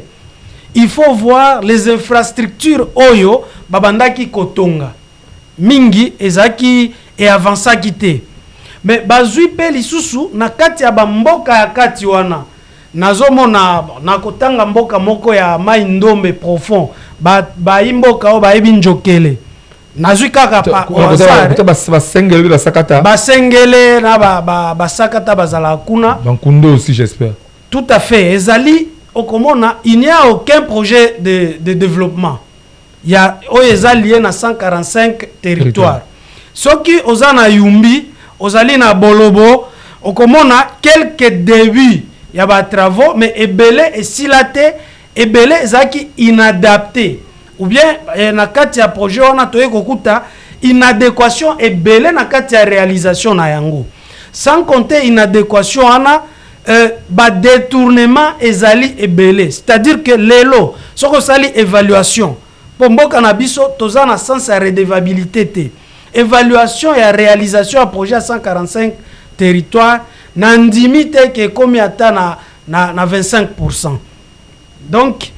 Il faut voir les infrastructures oyo babandaki kotonga, mingi ezalaki eavansaki te. Me bazwi mpe lisusu na kati ya bamboka ya kati wana, nazomona, bon, nakotanga mboka moko ya Mai Ndombe profond, bayi mboka oyo bayebi Njokele, nazwi kaka au hasard. Basengele mpe basakata. Basengele na basakata bazalaka kuna. Bankundo aussi, j'espère. Tout à fait. Ezali okomona, il n'y a aucun projet de développement ya oyo eza lié na 145 territoire. Soki oza na Yumbi, ozali na Bolobo, okomona quelques débuts ya batravaux, mais ebele esila te, ebele ezalaki inadapté ou bien na kati ya projet wana toye kokuta inadéquation ebele na kati ya réalisation na yango. Sans compter inadéquation wana, badétournement ezali ebele. C'est-à-dire que lelo soki osali évaluation, mpo mboka na biso toza na sens ya redevabilité te, évaluation ya réalisation ya projet ya 145 territoire, na ndimi te ke ekomi ata na 25. Donc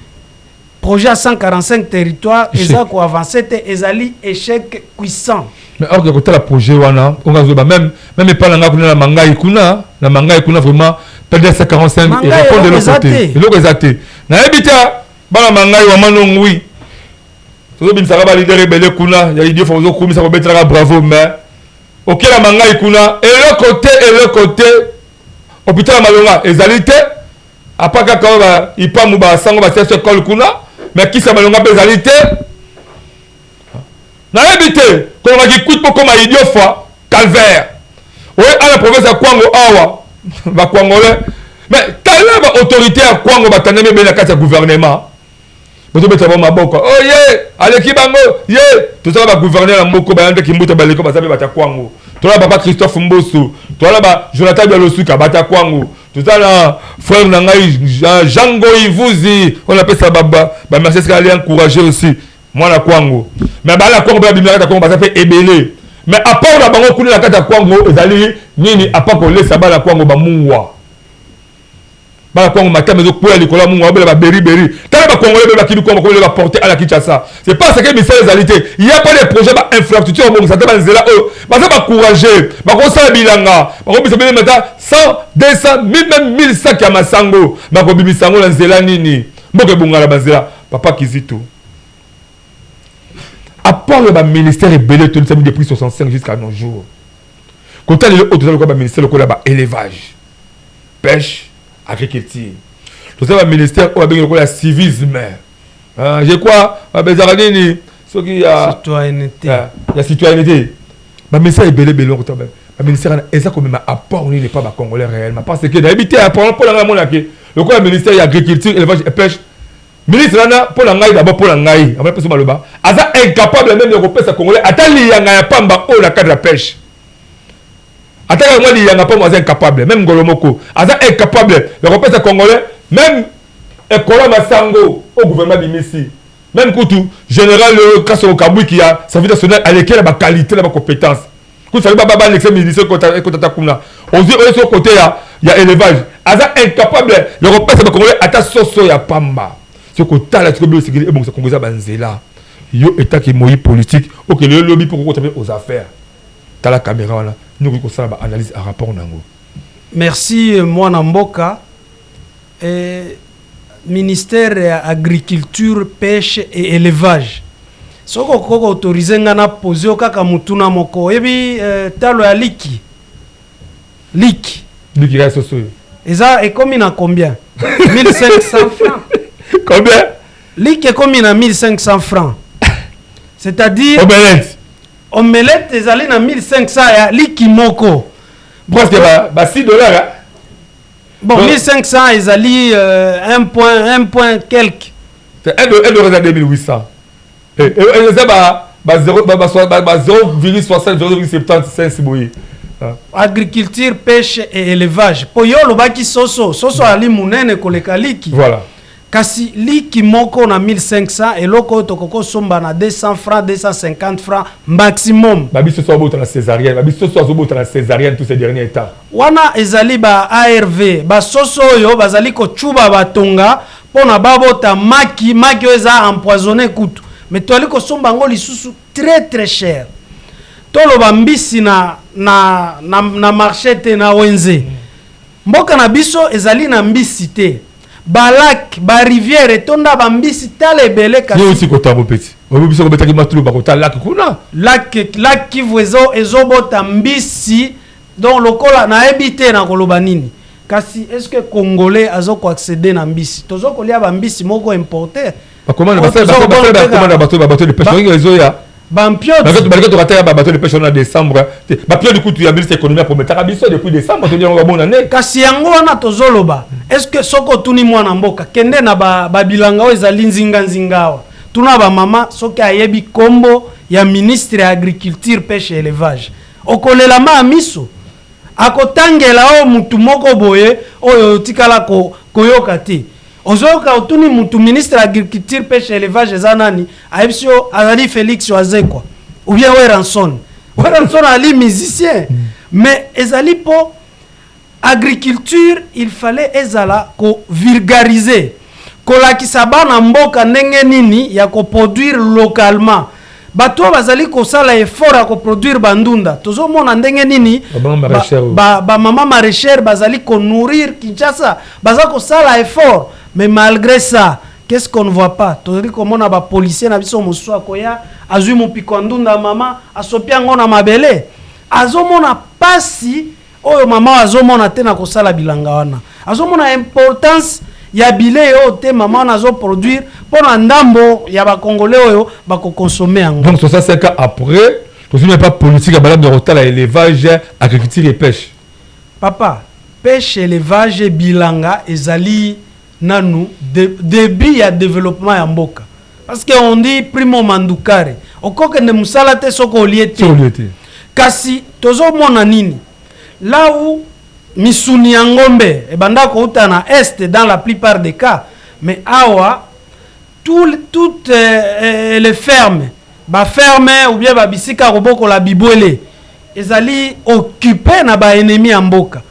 projet ya 145 territoire eza koavance te, ezali échec cuisant. Mais or que kotala projet wana, onga zoba même epai na nga kuna na Mangai, kuna na Mangai kuna, vraiment PDS 45 répondre eloko te, eloko eza te. Nayebi te bana Mangai wa manongwi. Tozobimisaka ba leader ebele kuna ya idiofa, ozokumisa kobetelaka bravo, mais okelama ngai kuna eloko te, eloko te. Hôpital ya malonga ezali te, apa kaka oyo ipamu basango batia so ekole kuna, mais kisi ya malonga mpe ezali te. Nayebi te kolonga Kikwit mpo koma Idiofa calvaire. Oye ana province ya Kwango awa, bakwangolais, mais tala baautorité ya Kwango batandami ebele na kati ya gouvernement, bozobeta bango maboko. Oh ye aleki bango ye. Tozala bagouverneur ya moko baya ndeki mbuta baleko baza mpe bata Kwango. Toza papa Christophe Mboso, toza ba Jonathan Bialosuka bata Kwango, toza na frère na ngai Jean Ngoyi Vuzi oyo napesa bamerci esika ali encouragé aussi, mwana Kwango. Mais bana Kwango mpe babimi na kati ya Kwango baza mpe ebele, mais apport na bango kuna na kati ya Kwango ezali nini? Apart kolesa bana Kwango bamungwa, bana Kwango matama ezokwea likolo ya mungwa, babela baberiberi. Tala bakongole mpe bakimi Kwango, bakomele baporte ala Kinshasa. C'est parce que misala ezali te, ya pas de projet bainfrastructure obongisa te, banzela oyo baza bacourage bakosala bilanga, bakobisa bino mata 100, 200, 1000, même 1000 sac ya masango, bakobimisa yango na nzela nini? Mboka ebongana banzela. Papa Kizito, apport ya baministère ebele etonisami depuis 65 jusqu'à nos jours. Kota lelo oyo toza lokola baministère lokola baélevage, pêche, agriculture, toza baministère oyo babengi lokola civisme, je crois babezaka nini soki ya citoyenneté, ya citoyenneté. Baministère ebele ebele, okota baministère wana eza komema apport nini epa bacongolais réellement? Parce que nayebi te, mpo na ngai namonake lokola ministère ya agriculture, élevage et pêche, ministre wana, mpo na ngai d'abord, mpo na ngai amona mpeso maloba, aza incapable même ya kopesa congolais ata liyanga ya pamba oyo na cadre ya pêche, ata kaka mwa liyanga pamba, aza incapable. Même ngolo moko aza incapable ya kopesa congolais. Même ekolo ya masango oyo gouvernement bimisi, même kutu général Kasongo Kabwiki ya service national aleki na baqualité na bacompétence. Kutu fali babalekisa ministère ekotata kuna. Ozwi oyo so côté ya élevage, aza incapable ya kopesa bacongolais ata soso ya pamba. Soki kotala sikoyo bilo esengeli ebongisa Kongo eza banzela. Yo etaki moi politique okende yo lobi mpo kokota mpe aux affaires, tala caméra wana, nini okoki kosala baanalyse en rapport nango? Merci mwana mboka. Ministère ya agriculture, pêche et élevage, soki okoki autoriser nga na pose yo kaka mutuna moko. Oyebi talo ya liki liki? Liki kaka soso oyo. Eza ekomi na combien? 1500 francs. Combien? Liki ekomi na 1500 francs, c'est-à-dire omelette. Omelette ezali na 1500 ya liki moko. Presque ba 6 $, hein? Bon, 1500 ezali 1 point 1 point quelque. C'est 1 dollar eza 2800, eza ba 0,60, 0,75 boye. Agriculture, pêche et élevage, po yo olobaki soso, soso ali monene koleka liki. Voilà. Kasi liki moko na 1500, eloko oyo tokoki kosomba na 200 francs, 250 francs maximum. Babi soso abota na césarienne, babi soso azobota na césarienne tous ces derniers temps. Wana ezali ba ARV, basoso oyo bazali kocuba batonga mpona babota maki, maki oyo eza empoisonné kutu, mais toali kosomba yango lisusu très très cher. Toloba mbisi na marché te, na wenze. Mboka na biso ezali na mbisi te. Balac, barivière etonda bambisi, tala ebele. Kasi outi kotambo peti oyebi biso kobetaki matulu bakota lac kuna. Lac Kivu ezobota mbisi, donc lokola nayebi te na koloba nini. Kasi est ce que congolais azokoaccéder na mbisi? Tozokolia bambisi moko importé. Bakomanda bakomanda babateau de pêche oyo ezoya. Bampioti. Baliki tokataka babateau de pêche na décembre te. Bapiodi kutu ya ministre économie aprometaka biso depuis décembre, tondi yango babona ne. Kasi yango wana tozoloba, est ce que soki otuni mwana mboka, kende na babilanga oyo ezali nzinganzinga awa, tuna bamama soki ayebi nkombo ya ministre ya agriculture, pêche, élevage, okolela ma ya miso. Akotangela oyo mutu moko boye oyo otikala koyoka te. Ozoyoka, otuni mutu ministre ya agriculture, pêche, élevage eza nani, ayebisi yo azali Félix Wazekwa ou bien Werrason. Werrason ali musicien. Mais ezali mpo agriculture, il fallait ezala kovulgariser, kolakisa bana mboka ndenge nini ya koproduire localement. Bato oyo bazali kosala effort ya koproduire bandunda, tozomona ndenge nini bamama maraîchère oyo. Bamama maraîchère bazali konourrir Kinshasa, baza kosala effort, mais malgré ça Qu'est-ce qu'on ne voit pas? Tozali komona bapolicier na biso mosusu akoya, azwi mopiko ya ndunda ya mama, asopi yango na mabele. Azomona pasi oyo mama oyo azomona te na kosala bilanga wana. Azomona importance ya bilei oyo te mama wana azoproduire mpo na ndambo ya bacongolais oyo bakoconsommer yango. Donc 65 ans après, tozwi même pas politique ya malamu ya kotala élevage, agriculture et pêche. Papa, pêche, élevage, bilanga ezali nanu début ya développement ya mboka, parce que on dit primo manducare, okokende mosala te soki olie te. Olie te. Kasi tozomona nini? Là où misuni ya ngombe ebanda kouta na Est dans la plupart des cas, mais awa toutes les fermes, baferme ou bien babisika kobokola bibwele ezali occupé na baennemi ya mboka.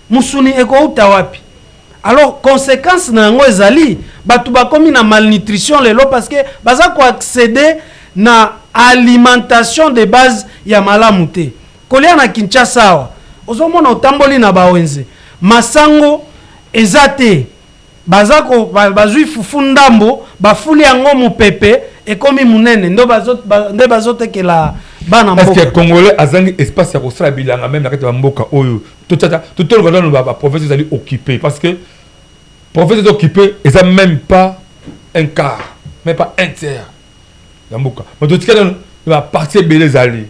Musuni ekouta wapi? Alors conséquence na yango ezali bato bakomi na malnutrition lelo, parce que baza koaccéder na alimentation de base ya malamu te. Kolia na Kinshasa awa, ozomona otamboli na bawenze, masango eza te. Baza ko bazwi fufu ndambo, bafuli yango mopepe, ekomi monene, nde bazotekela bana. Parce que Congolais azangi espace ya kosala bilanga même na kati ya bamboka oyo. Totoloba nano baprovince ezali occupé, parce que province eza occupé eza même pas un quart, même pas un tiers ya mboka. Mais totika nano baparti ebele ezali,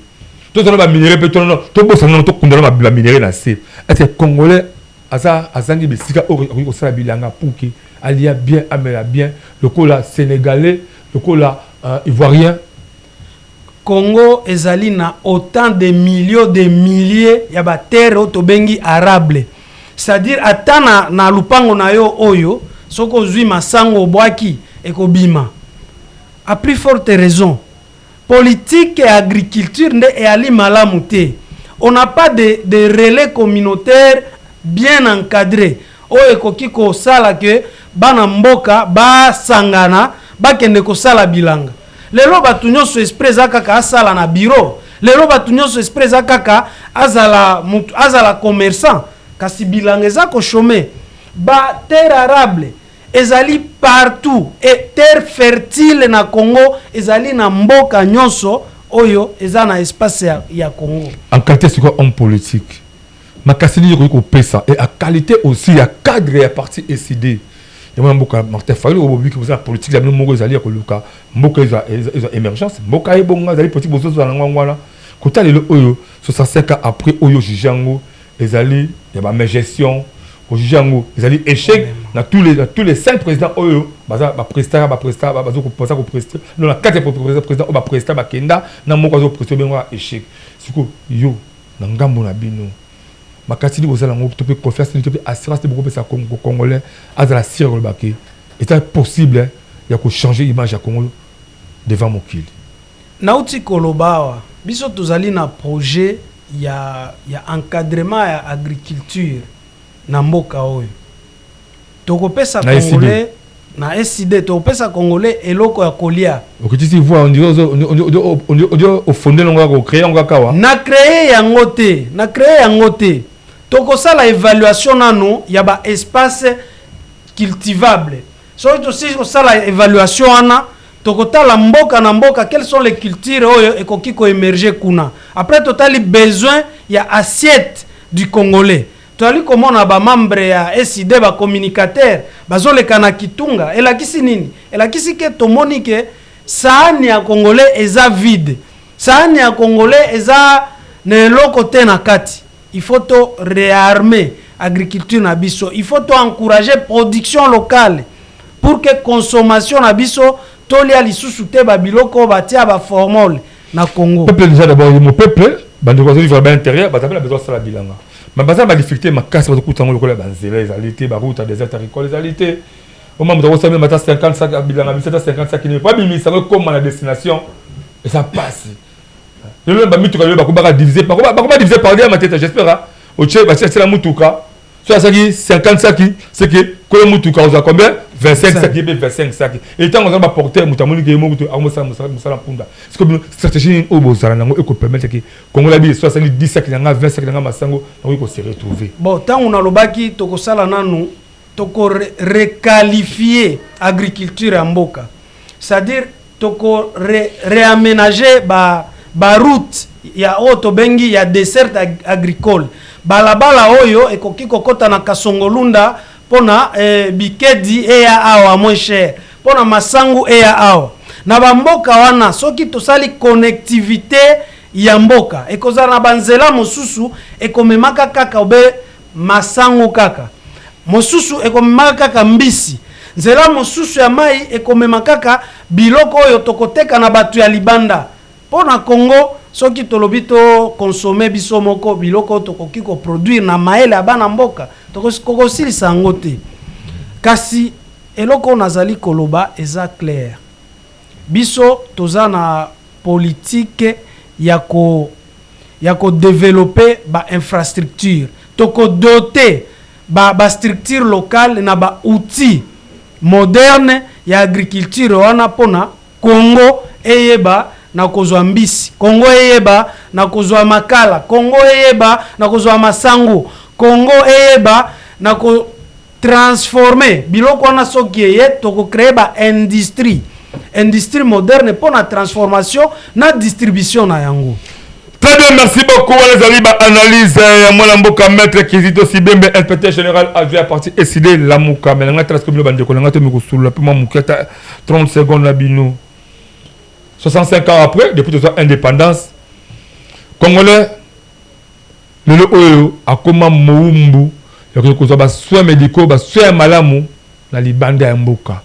tozala baminerai mpe tobosana nano, tokunda nano baminerai na se. Est ce que Congolais aza azangi bisika oyo akoki kosala bilanga pour que alia bien, amela bien lokola Sénégalais, lokola Ivoirien? Congo ezali na autant de millions de milliers ya baterre oyo tobengi arable, c'est-à-dire ata na lupango na yo oyo, soki ozwi masango obwaki, ekobima. À plus forte raison, politique ya agriculture nde eyali malamu te. On n'a pas de relais communautaire bien encadré oyo ekoki kosala ke bana mboka basangana, bakende kosala bilanga. Lelo bato nyonso esprit eza kaka asala na bureau. Lelo bato nyonso esprit eza kaka azala mutu, azala commerçant, kasi bilanga eza kochômer. Baterre arable ezali partout et terre fertile na Congo ezali na mboka nyonso oyo eza na espace ya Congo. En qualité sikoyo homme politique, makasi nini okoki kopesa, et en qualité aussi ya cadre ya parti ECiDé ya mwana mboka Martin Fayulu? Obobiki boza na politique ya bino moko ezali ya koluka mboka ezwa émergence, mboka ebonga. Ezali politique bozozala nango wana. Kota lelo oyo, 65 ans après, oyo juge yango ezali ya bamégestion, ojuge yango ezali échec na tous les cinq présidents oyo baza bapresta bapresta baza koprester, non, na quatre président oyo bapresta bakenda, na moko azoprester, obengaka échec. Sikoyo yo na ngambo na bino, makasi nini bozala yango, to mpe confiance nini, to mpe assurance nini bokopesa Congolais azala sûr koloba ke eza possible ya kochanger image ya Congo devant mokili? Nauti koloba awa, biso tozali na projet ya encadrement ya agriculture na mboka oyo. Tokopesa Na Congolais na ECiDé, tokopesa Congolais eloko ya kolia. Okitisi voix, on dirait ofonde nango kaka, ocréer yango kaka wa. Na créer yango te, na créer yango te. Tokosala évaluation nanu ya baespace cultivable. Soki tosili kosala évaluation wana, tokotala mboka na mboka, quelles sont les cultures oyo ekoki koémerger kuna. Après totali besoin ya assiette du Congolais. Tozali komona bamembre ya ECiDé, bacommunicateur bazoleka na kitunga. Elakisi nini? Elakisi ke tomoni ke saani ya Congolais eza vide, saani ya Congolais eza na eloko te na kati. Il faut to réarmer agriculture na biso, il faut to encourager production locale pour que consommation na biso tolia lisusu te babiloko oyo batia baformol na Congo. Peuple déjà d'abord, mon peuple, bandeko bazovivre ba intérieur, baza mpe na besoin basala bilanga, mais baza na badifficulté makasi. Bazokuta yango lokola banzela ezali te, baroute ya désert agricole ezali te. Oma moto akosala ata 50 sac bilanga biso, ata 50 sac nini, po abimisa yango ekóma na destination, eza pasi. Lelo bamituka lelo bakobaka diviser, bakoba diviser par deux matete. J'espère otie batiela mutuka so asalaki 50 saki, c'est que koyo mutuka ozwa combien? 25 saki, mpe 25 saki. Et ntango oza baporteur, moto amoniki ye moko to akosala mosala mpunda. Siko bino, stratégie nini oyo bozala nango ekopermettre ke Kongola bi so asali 10 saki nanga, 20 saki nanga masango, nakoki kose retrouver? Bon, ntango nalobaki tokosala nanu Toko requalifier agriculture ya mboka, c'est-à-dire toko reaménager ba ba route ya oyo tobengi ya desserte agricole, balabala oyo ekoki kokɔta na Kasongolunda mpona bikedi eya awa moins cher, mpona masangu eya awa na bamboka wana. Soki tosali connectivité ya mboka, ekozala na banzela mosusu ekomemaka kaka obe masangu, kaka mosusu ekomemaka kaka mbisi, nzela mosusu ya mai ekomema kaka biloko oyo tokoteka na bato ya libanda. Mpo na Congo, soki tolobi toconsommer biso moko biloko oyo tokoki koproduire na mayele ya bana mboka, tokosilisa yango te. Kasi eloko oyo nazali koloba eza clair: biso toza na politique ya kodévelopper bainfrastructure, tokodoter bastructure ba locale na baoutil moderne ya agriculture wana, mpona Congo eyeba na kozwa mbisi, Congo eyeba na kozwa makala, Congo eyeba na kozwa masangu, Congo eyeba na kotransformer biloko wana. Soki eye, tokocréer baindustrie, industrie moderne mpo na transformation na distribution na yango. Très bien, merci beaucoup. Wana ezali baanalyse ya mwana mboka maître Kizito Sibembe, inspecteur général adjoint ya parti Ecidé Lamuka. Me nanga tala bino, bandeko nanga, tomi kosolola mpe mwa moke, ata 30 secondes na bino. 65 ans après depuis tozwa indépendance, Congolais lelo oyo akóma mowumbu ya kozwa basoins médicaux, basoins ya malamu na libanda ya mboka.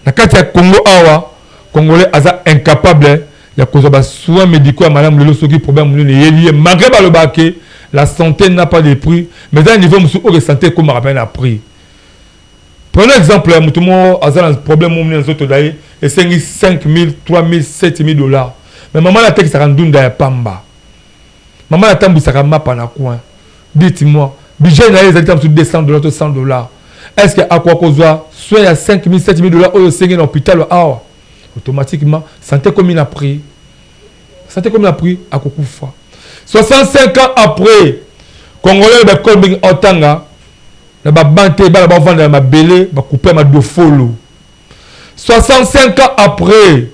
Na kati ya Congo awa, Congolais aza incapable ya kozwa basoins médicaux ya malamu. Lelo soki problème monene eyeli ye, malgré balobaka ke la santé n'a pas de prix, mais eza niveau mosusu oyo santé ekomaka mpe na prix. Prenons exemple ya moto moko aza na problème moko na nzoto na ye, esengi 5 000, 3 000, 7 000 dollars, mais mama natekisaka ndunda ya pamba, mama natambwisaka mapa na coin. Dites-moi, budget na ye ezali ta mosusu 200 dollars to 100 dollars. Est ce que akoka kozwa soin ya 5 000, 7 000 dollars oyo osengi na hôpital awa? Automatiquement santé ekomi na prix, santé ekomi na prix, akokufa. 65 ans après, Congolais baekole mingi otanga na baban te, bana bavanda na mabele, bakupe ya madofolo. 65 ans après,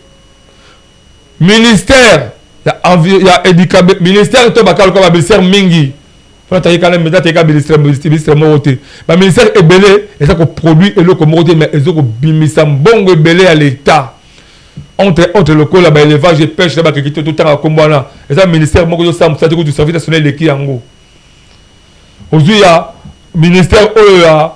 ministère ya éducation, ministère to bakala lokola baministère mingi mpona tayika tayika, ministre moko te, baministère ebele eza koproduire eloko moko te, mais eza kobimisa mbongo ebele ya l'État, entre autres lokola baélevage et pêche na bakeki te. Totanga nkombo wana, eza ministère moko ezosala mosala te, kutu service national eleki yango. Ozwi ya ministère oyo ya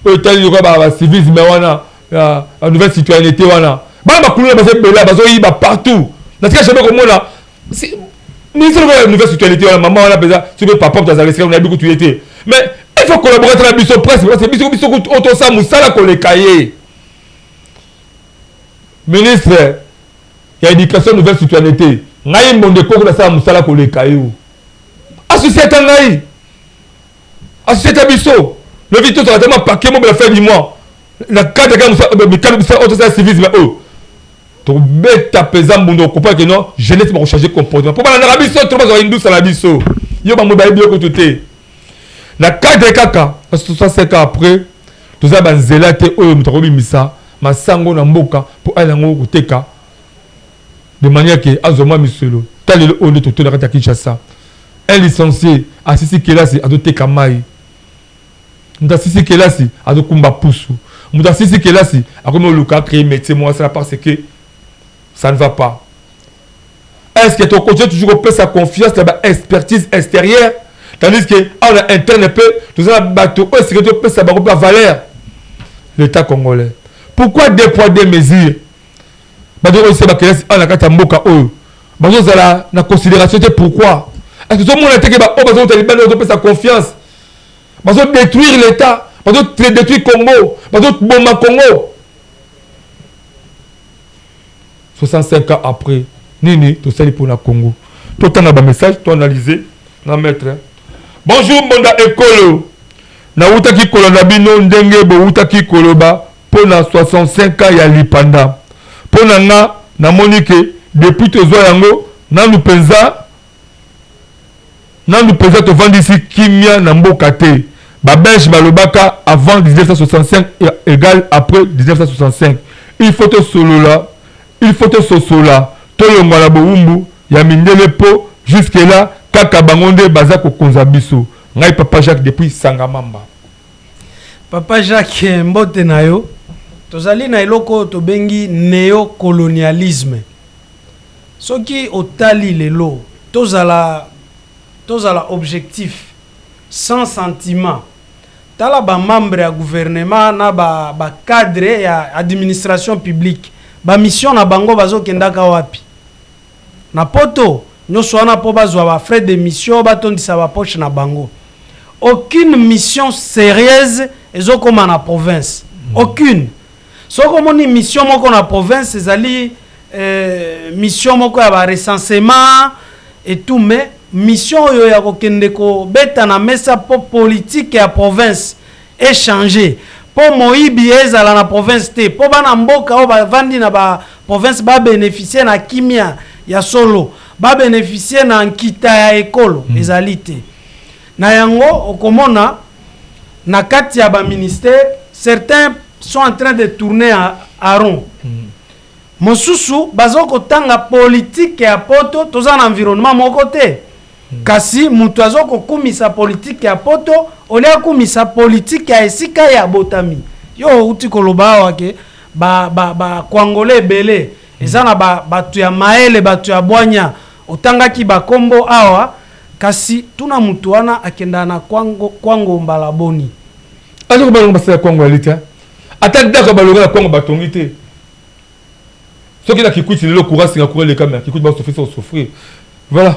oyo etali lokola bacivisme wana, ya nouvelle citoyenneté wana, bana bakuluna baza ebele, bazoyiba partout. Natika jamais komona ministère lokola ya nouvelle citoyenneté wana, mama wana mpenza, soki papa moto azala esika, nayebi kutu ye te. Mais il faut collaborer na biso presque, parce que biso oyo tosala mosala koleka ye. Ministre ya éducation, nouvelle citoyenneté, ngai Mbonde Koko nasala mosala koleka yo. Associé ngai, associé biso lobi tozala te mapake mobela fin du mois na kati ya mikano biso oyo tosala civisme oyo tobeta mpenza mbunda. Okopaka ke non, jeunesse bakochange comportement mpo balandaka biso to bazwaka indusa na biso. Yo bango bayebi yo kutu te. Na cadre kaka 65 ans après, toza banzela te oyo moto akobimisa masango na mboka mpo ala yango koteka de manière ke azwa mwa misolo. Ta lelo oyo nde totola kati ya Kinshasa, un licencié asisi kelasi azoteka mai, moto asisi kelasi azokumba pusu, moto asisi kelasi akomi oluka créer métier moko asala parce que ça ne va pas. Est ce que tokontinue toujours kopesa confiance na baexpertise extérieure, tandis que awa na interne mpe toza na bato oyo esika topesa bango mpe valeur? L'État congolais, pourquoi deux poids deux mesures? Bato oyo se bakelasi awa na kati ya mboka oyo bazozala na considération te. Pourquoi? Est ce que tozomona te ke baoyo bazokota libanda bazopesa confiance, bazodétruire l'État, bazodétruire Congo, bazoboma Congo? 65 ans après, nini tosali mpona Congo? Totanga bamessage, toanalyse na maître. Bonjour Mbonda Ekolo, nawutaki kolanda bino ndenge bowutaki koloba mpo na 65 ans ya lipanda. Mpo na nga, namoni ke depuis tozwa yango, nanu mpenza tovandisi kimia na mboka te. Ba belge balobaka avant 1965 egal après 1965. Il faut tosolola, il faut tososola, tolongwa na bowumbu ya mindele po jusque là kaka bango nde baza kokonza biso. Ngai papa Jacques depuis Sangamamba. Papa Jacques, mbote na yo. Tozali na eloko oyo tobengi neocolonialisme. Soki otali lelo, tozala tozala objectif, sans sentiment. Tala ba membres ya gouvernement na ba ba cadres ya administration publique, ba missions na bango bazo kendaka wapi? Na poto? Nyoso wana po bazwa ba frais de mission, batondisa ba poches na bango. Aucune mission serieuse ezo koma na province. Aucune. Soki omoni mission moko na province ezali mission moko ya ba recensement et tout, mais mission oyo ya kokende kobeta na mesa po politique ya province e changer, po moyibi ezala na province te, po bana mboka oyo bavandi na ba province ba beneficier na kimia ya solo, ba beneficier na nkita ya ekolo, ezali te. Na yango okomona na kati ya ba ministères, certains sont en train de tourner à rond. Mosusu bazo kotanga politique ya poto, toza na environnement moko te. Kasi mutu azo kokumisa politique ya poto olia akumisa politique ya esika ye abotami. Yo outi koloba awa ke ba ba ba kwangole ebele eza na ba batu ya mayele, batu ya bwanya, otangaki ba kombo awa, kasi tuna mutu wana akendaka na kwango, kwango mbala boni? Azo kobala basala kwango ya lita. Ata ndako balonga na kwango batongi te. Soki na Kikwit lelo courant singa courant eleka mais Kikwit ba souffrir so souffrir. Voilà.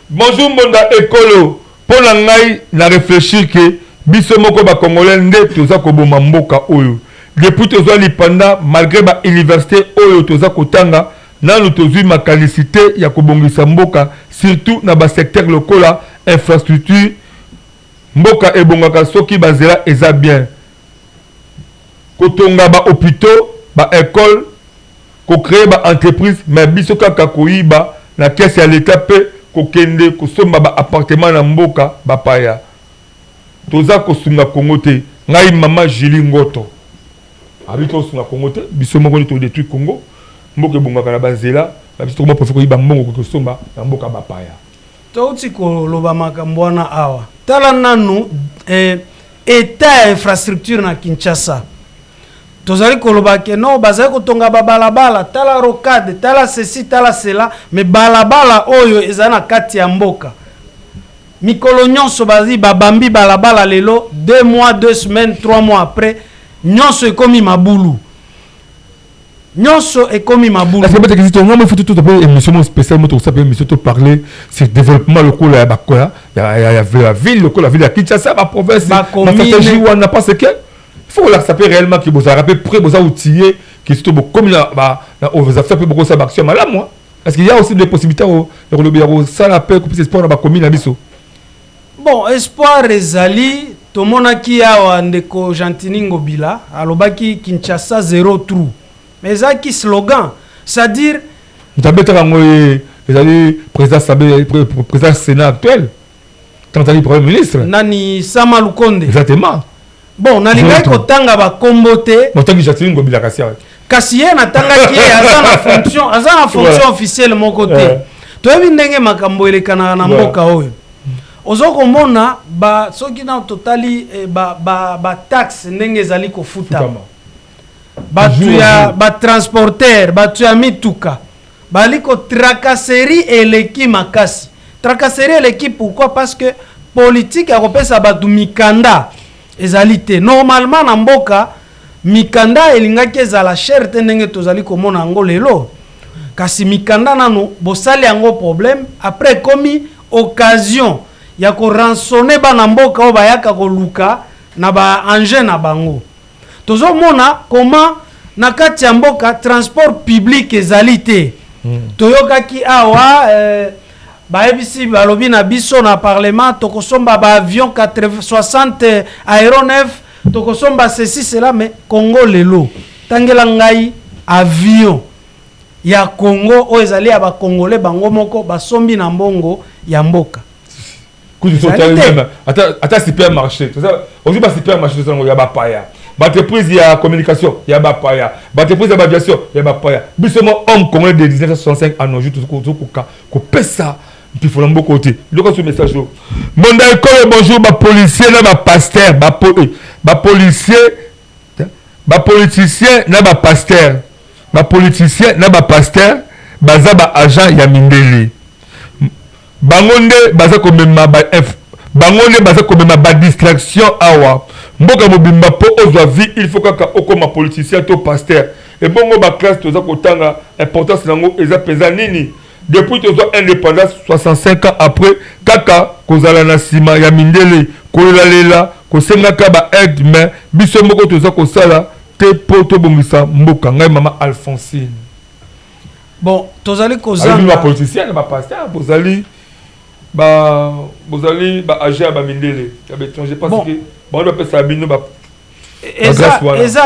Bonjour Mbonda Ekolo, mpo na ngai na reflechir que biso moko ba congolais nde toza koboma mboka oyo. Depuis tozwa lipanda malgre ba universites oyo toza kotanga nanu tozwi makanisi te ya kobongisa mboka surtout na ba secteurs lokola infrastructure. Mboka ebongaka soki ba nzela eza bien. Kotonga ba hopitaux, ba ecoles, ko creer ba entreprises mais biso kaka koyiba na caisse ya l'etat pe kokende kosomba ba appartements na mboka ba paya. Toza kosunga Congo te. Ngai mama Julie Ngoto. Abi tosunga Congo te, biso moko nde to detruire Congo. Mboka ebongaka na ba nzela, na biso tokoma prefer koyiba mbongo ko kosomba na mboka ba paya. Touti koloba makambo wana awa. Tala nanu eh, etat ya infrastructure na Kinshasa. Tozali koloba ke non, bazali kotonga ba balabala, tala rocade, tala ceci, tala cela, mais balabala oyo ezali na kati ya mboka. Mikolo nyonso bazali babambi balabala lelo, 2 mois, 2 semaines, 3 mois après, nyonso ekomi mabulu. Nyonso ekomi mabulu. Est-ce que peut-être que ngambo il faut tout peu émission mo spéciale mo to émission to parler sur développement lokola ya bakoya ya ya ya ville lokola ville ya Kinshasa ba province ba stratégie wana parce que il faut kolakisa mpe réellement que bozalaka mpe prêt, boza outillé que surtout bokomi na ba na organisation mpe bokosala ba action malamu, parce qu'il y a aussi des possibilités ya koloba ya kosala mpe kopesa espoir na bakomi na biso. Bon, espoir ezali. Tomonaki awa ndeko Gentiny Ngobila alobaki Kinshasa zero trou, mais ezalaki slogan, c'est-à-dire moto abetaka yango ye ezali président sabe, président sénat actuel, ntango azali premier ministre. Nani? Sama Lukonde. Exactement. Bon, nalingaki kotanga bakombo te. Otangi Gentiny Ngobila kasi awa. Kasi ye natangaki ye aza na fonction, aza na fonction officielle moko te. Toyebi ndenge makambo elekanaka na mboka oyo. Ozo komona ba soki na totali eh, ba, ba, ba taxe ndenge ezali kofutama, bato ya ba transporteur, bato ya mituka bali ko tracasserie eleki makasi. Tracasserie eleki pourquoi? Parce que politique ya kopesa bato mikanda ezali te. Normalement na mboka mikanda elingaki ezala cher te ndenge tozali komona yango lelo, kasi mikanda nanu bosali yango problème. Après ekomi occasion ya ko rançonner bana mboka oyo bayaka koluka na ba engins na bango. Tozomona comment na kati ya mboka transport public ezali te. Toyokaki awa bayebisi balobi na biso na parlement tokosomba ba avion 60 aéronef, tokosomba ceci cela, mais Congo lelo tangela ngai avion ya Congo oyo ezali ya ba Congolais bango moko basombi na mbongo ya mboka. Kutu so otali meme ata supermarché, ozwi ba supermarché toza yango ya bapaya, baentreprise ya communication ya bapaya, baentreprise ya baaviation ya bapaya. Biso mo homme congolais de 1965 à nos jours tozokoka kopesa mpifo na mboka te. Yoka so message oyo. Mbonda Ekolo, bonjour. Bapolicier na bapasteur, bapolicier, bapoliticien na bapasteur, bapoliticien na bapasteur baza baagent ya mindele. Bango nde baza komema ba bango nde baza komema badistraction awa. Mboka mobimba, mpo ozwa vie, il faut kaka okoma politicien to pasteur. Ebongo baclasse toza kotanga, importance nango eza mpenza nini? Depuis tozwa indépendance, 65 ans après, kaka kozala na nsima ya mindele, kolelalela, kosengaka baaide, mais biso moko toza kosala te mpo tobongisa mboka. Ngai mama Alphonsine. Bon, tozali kozanga bapoliticien na bapasteur, bozali baagent ya bamindele, ya baétranger, parce que bango bapesaka bino.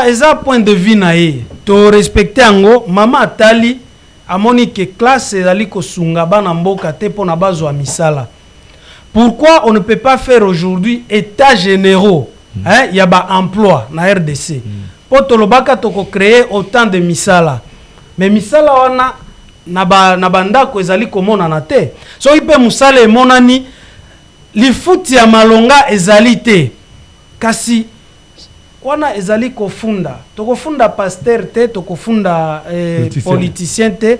Eza point de vue na ye, torespecte yango. Mama atali, amoni ke classe ezali kosunga bana mboka te mpona bazwa misala. Pourquoi on ne peut pas faire aujourd'hui état généraux, hein, ya baemploi na RDC? Mpo tolobaka tokocréer autant de misala, mais misala wana na bandako ezali komonana te. Soki mpe mosala emonani, lifuti ya malonga ezali te. Kasi wana ezali kofunda, tokofunda pasteur te, tokofunda politicien te,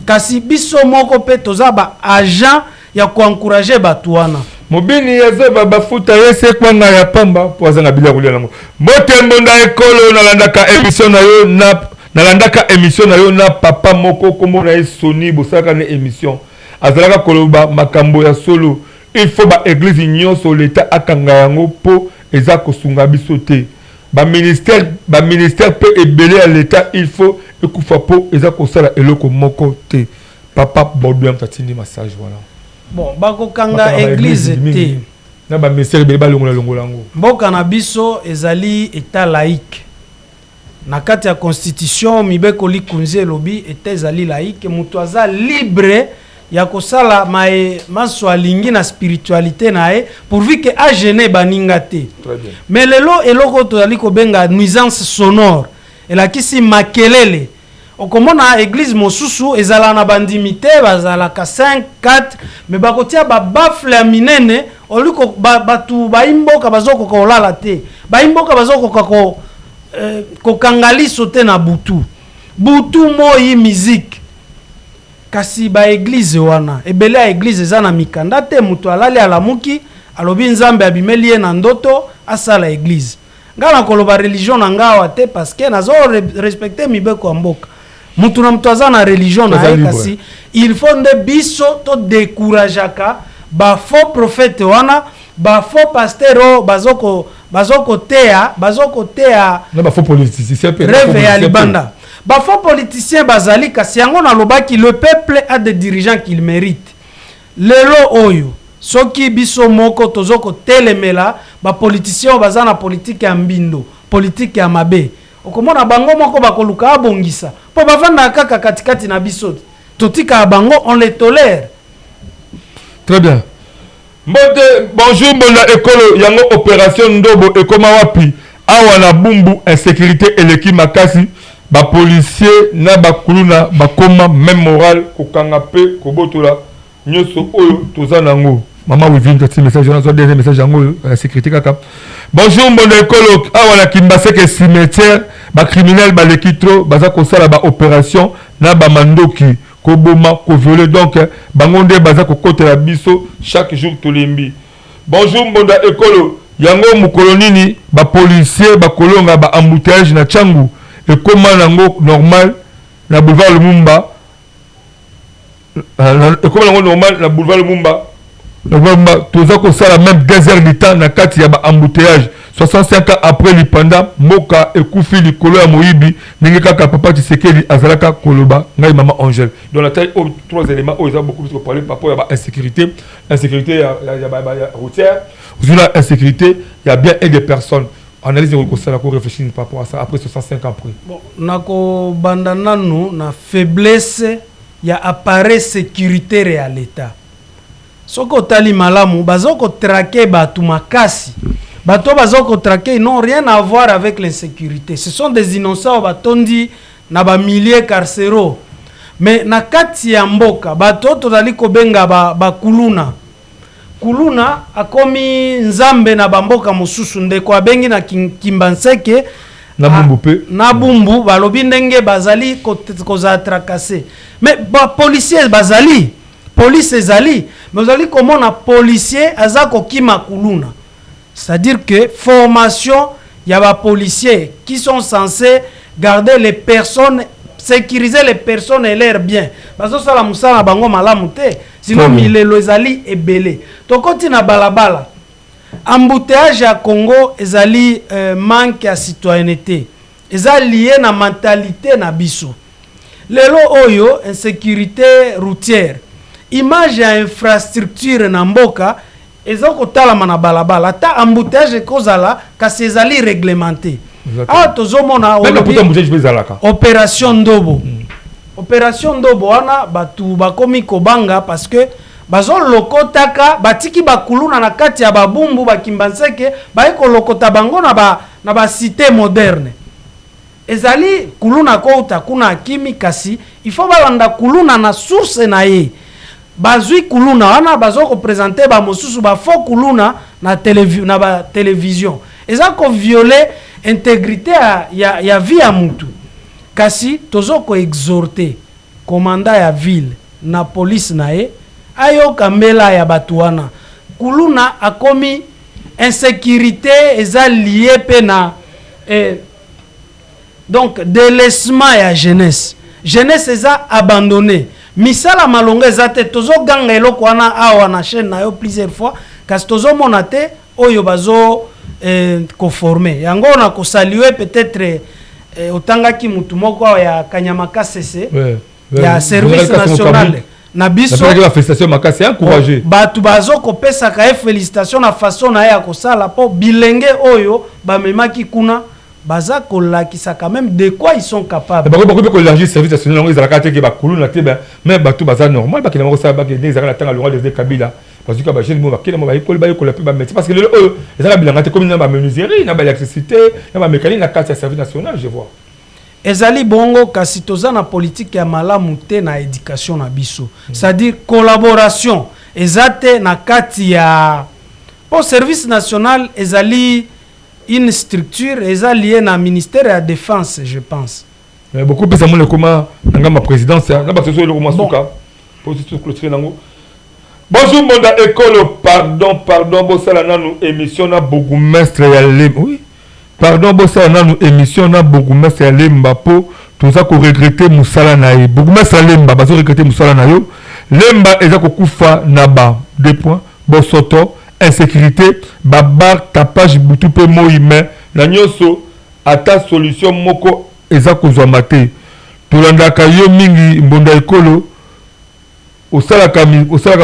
kasi biso moko mpe toza baagent ya koencourager bato wana. Mobini azoba, bafuta ye se kwanga ya pamba mpo azanga biloko kolia nango. Mbote Mbonda Ekolo, nalandaka émission na yo na nalandaka émission na yo na papa moko, kombo na ye Soni. Bosalaka na émission, azalaka koloba makambo ya solo. Il faut baéglise nyonso leta akanga yango mpo eza kosunga biso te. Baministère, baministère mpe ebele ya leta, il faut ekufa mpo eza kosala eloko moko te. Papa Baudouin atindi message wana. Bon, bakokanga église te. Na baministère ebele balongola longola yango. Mboka na biso ezali état laïque. Na kati ya constitution, mibeko likunzi elobi état ezali laïque, moto aza libre ya kosala maye maso alingi na spiritualité na ye, pourvu ke agêner baninga te. Mais lelo eloko oyo tozali kobenga nuisance sonore elakisi makelele. Okomona église mosusu ezalaka na bandimi te, bazalaka 5, 4, mais bakotia babaffle ya minene. Oli bato bayimboka bazokoka kolala te, bayimboka bazokoka kokanga liso te na butu butu, moi musique. Kasi baéglise wana, ebele ya église eza na mikanda te. Moto alali, alamuki, alobi Nzambe abimeli ye na ndoto asala église. Ngai na koloba religion na ngai awa te, parce que nazo respecte mibeko ya mboka. Mutu na mutu aza na religion na ye, kasi il faut nde biso todécourageaka bafaux prophète wana, bafaux pasteur oyo bazokoteya bazokoteya rêve ya libanda. Bafaux politicien bazali, kasi yango nalobaki, le peuple a des dirigeants qu'il mérite. Lelo oyo, soki biso moko tozo kotelemela bapoliticien oyo baza na politike ya mbindo, politike ya mabe, okomona bango moko bakoluka abongisa, mpo bavandaka kaka katikati na biso. Totikaka bango, on les tolère. Très bien. Mbote, bonjour Mbonda Ekolo. Yango opération Ndobo ekoma wapi? Awa na Bumbu, insécurité eleki makasi, bapolicier na bakuluna bakoma même moral, kokanga mpe kobotola nyonso oyo toza nango. Mama Wivine tati message wana, azwa deuxième message yango oyo ya sécurité kaka. Bonjour Mbonda Ekolo, awa na Kimbaseke cimetière, bacriminel baleki trop, baza kosala baopération na bamandoki, koboma, kovioler. Donc bango nde baza kokotela biso chaque jour, tolembi. Bonjour Mbonda Ekolo, yango mokolo nini bapolicier bakolonga baembouteillage na Tshangu? Ekóma nango normal na boulevard Lumumba, ekóma nango normal na boulevard Lumumba. Na toza kosala même 2 heures du temps na kati ya baembouteillage. 65 ans après lipanda, mboka ekufi likolo ya moyibi, ndenge kaka papa Tshisekedi azalaka koloba. Ngai mama Angèle. Donc na taille oyo, trois éléments oyo eza beaucoup plus koparler par rapport ya bainsécurité: insécurité ya routière, ozwi na insécurité ya bien et des personnes. Analyse ekoki kosala ko réfléchir par rapport à ça après 65 ans après. Bon, nakobanda nanu na faiblesse ya appareil sécuritaire ya l'État. Soki otali malamu, bazo kotraquer bato makasi. Bato bazo kotraquer, ils n'ont rien à voir avec l'insécurité. Ce sont des innocents oyo batondi na bamilieux carcéraux. Mais na kati ya mboka, bato oyo tozali kobenga bakuluna, kuluna akomi nzambe na bamboka mosusu. Ndeko abengi na Kimbanseke. Na Bumbu mpe. Na Bumbu, balobi ndenge bazali kozala tracasser. Mais bapolicier bazali, police ezali, mais ozali komona policier aza kokima kuluna. C'est-à-dire que formation ya bapoliciers qui sont censés garder les personnes, sécuriser les personnes et leurs biens, bazosala mosala na bango malamu te. Sinon milelo ezali ebele. Tokoti na balabala, embouteillage ya Congo ezali manque ya citoyenneté, eza lié na mentalité na biso. Lelo oyo insécurité routière, image ya infrastructure na mboka eza kotalama na balabala. Ata embouteillage ekozala, kasi ezali réglementé. Awa tozomona opération Ndobo. Opération Ndobo wana, bato bakomi kobanga parce que bazolokotaka, batiki bakuluna na kati ya baBumbu, baKimbanseke, baye kolokota bango na bacité moderne. Ezali kuluna kouta kuna akimi, kasi il faut balanda kuluna na source na ye. Bazwi kuluna wana, bazokoprésenter bamosusu bafaux kuluna na batélévision. Eza kovioler intégrité ya vie ya mutu. Kasi tozo koexhorter commandant ya ville na police na ye ayoka mbela ya bato wana. Kuluna akomi insécurité, eza lié mpe na donc délaissement ya jeunesse. Jeunesse eza abandonné, misala malonga eza te. Tozoganga eloko wana awa na chaîne na yo plusieurs fois, kasi tozomona te oyo bazo koformer yango. Na kosaluer peut-être otangaki mutu moko awa ya Kanyama Kasese ya service national na biso. Félicitation makasi, encouragé. Bato bazokopesaka ye félicitation na façon na ye ya kosala, mpo bilenge oyo bamemaki kuna baza kolakisa quand même de quoi ils sont capables. Bakoki mpe koélargir service national yango. Ezalaka te ke bakuluna te, mais bato baza normal bakende kosala. Bakende, ezalaka na ntango Laurent Désiré Kabila, bazwika bajeune mo bakende mo bayekoli, bayekola mpe bamétier, parce que lelo oyo ezalaka bilanga te, komi na bamenuiserie, na baélectricité, na bamécanique na kati ya service national, je vois. Ezali bongo, kasi toza na politike ya malamu te na éducation na biso. C'est-à-dire collaboration eza te na kati ya, mpo service national ezali une structure eza lié na ministère ya Défense, je pense. Mais beaucoup pesa mona ekoma na ngamba présidence na bato so eloko mwa suka po clôturer nango. Bonjour Mbonda Ekolo, pardon, pardon, bosala nanu émission na bourgmestre ya Lemba. Oui, pardon, bosala nanu émission na bourgmestre ya Lemba, mpo toza koregretter mosala na ye. Bourgmestre ya Lemba, bazoregretter mosala na yo. Lemba eza kokufa na ba deux points, bosoto, insécurité, babar tapage butu mpe moi, mais na nyonso ata solution moko eza kozwama te. Tolandaka yo mingi, Mbonda Ekolo, osalaka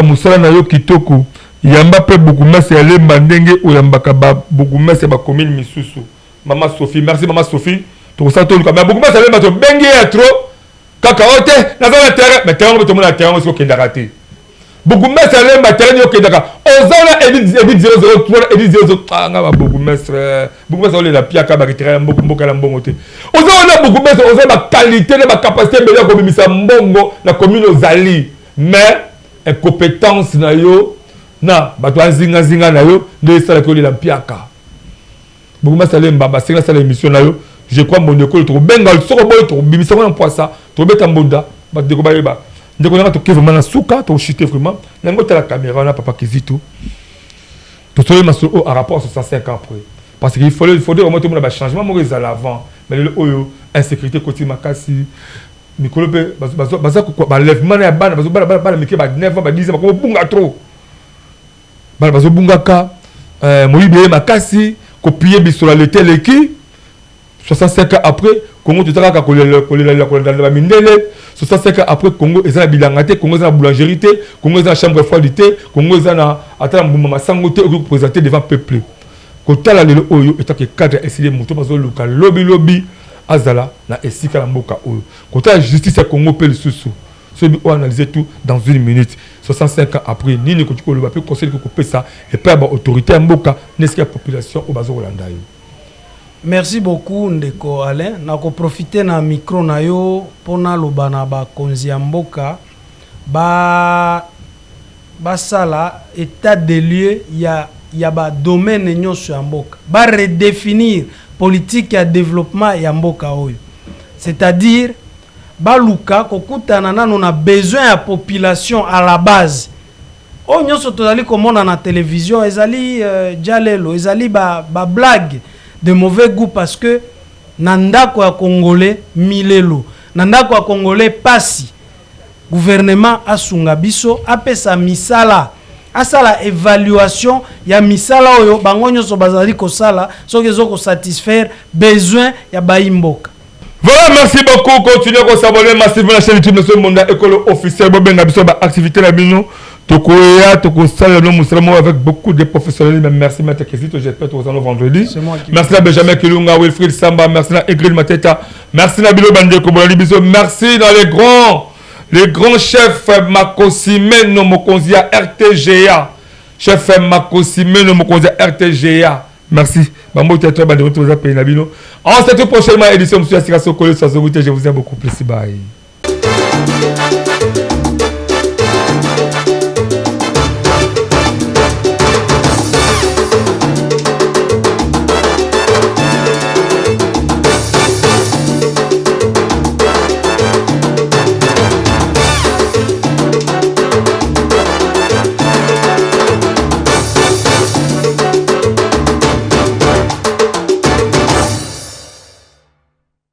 mosala na yo kitoko. Yamba mpe bourgmestre ya Lemba ndenge oyambaka babourgmestre ya bacommune misusu. Mama Sophie, merci mama Sophie. Tokosala, toluka, mais bourgmestre ya Lemba tobengi ye ya trop kaka oyo te. Naza na terrain, mais terrain ngo tomona terrain ngo soki okendaka te. Bourgmestre ya Lemba, terrain nini okendaka? Oza na édit 003, édit 00. Nga babourgmestre, bourgmestre olela piaka bakiterrain ya mboka na mbongo te. Oza wana bourgmestre, oza baqualité na bacapacité ebele ya kobimisa mbongo na commune ozali, mais incompétence na yo na bato ya nzingazinga na yo nde esalaki olela mpiaka. Bourgmestre Lemba, basengi asala émission na yo. Je crois mbonda ekolo tokobenga soko boye, tokobimisa ngo na mpwasa, tokobeta mbonda, bato ndeko bayeba. Ndeko nanga, toke vraiment na suka, tochute vraiment yango. Tala caméra wana, papa Kizito. Tosoli masolo oyo en rapport à 65 ans après, parce que il faudrait vraiment tomona bachangement moko ezala avant. Mais lelo oyo insécurité ekoti makasi, mikolo mpe baza balèvement na ya bana, bana mike ba 9 ans, ba 10 ans bakobunga trop. Bana bazobungaka, moyibi ye makasi, kopiller biso leta eleki. 65 ans après, Congo toza kaka kolela, kolanda bamindele. 65 ans après, Congo eza na bilanga te, Congo eza na boulangerie te, Congo eza na chambre froide te, Congo eza na ata na mbuma masango te okoki koprésenter devant peuple. Kotala lelo oyo etake cadre esili, moto bazoluka lobilobi azala na esika na mboka oyo. Kotala justice ya Congo mpe lisusu. Soki o analyser tout dans une minute, 65 ans après, nini ekoki koloba mpe conseil ekoki kopesa epai ya ba autorités ya mboka na esika ya population oyo bazo kolanda yo? Merci beaucoup ndeko Alain, nako profiter na micro na yo mpo naloba na bakonzi ya mboka ba basala etat des lieux ya ya ba domaines nionso ya mboka, ba redefinir politique ya developpement ya mboka oyo, c'est-à-dire baluka kokutana nano na besoin ya population à la base. Oyo nionso tozali komona na television ezali djalelo, ezali ba ba blagues de mauvais gout parce que na ndako ya congolais milelo, na ndako ya congolais pasi. Gouvernement asunga biso apesa misala, asala evaluation ya misala oyo bango nionso bazali kosala soki ezo ko satisfaire besoin ya bayi mboka. Voilà merci beaucoup continuez ko s'abonner massivement na chaîne YouTube na biso Mbonda Ekolo officiel bobenga biso ba activité na bino tokoya tokosalela bino mosala moko avec beaucoup de professionnalisme. Merci maître Kizito, j'espère tokozala vendredi. Merci na Benjamin Kilunga, Wilfried Samba, merci na Ingrid Mateta, merci na bino bandeko bolandi biso, merci na les grands les grands chefs Makosimeno mokonzi ya RTGA, chef Makosimeno mokonzi ya RTGA. Merci. Bambote ya toi bandeko toza pene na bino. En cette prochainement édition monsieur Asika Sokolo Sazongu te je vous aime beaucoup plus bye.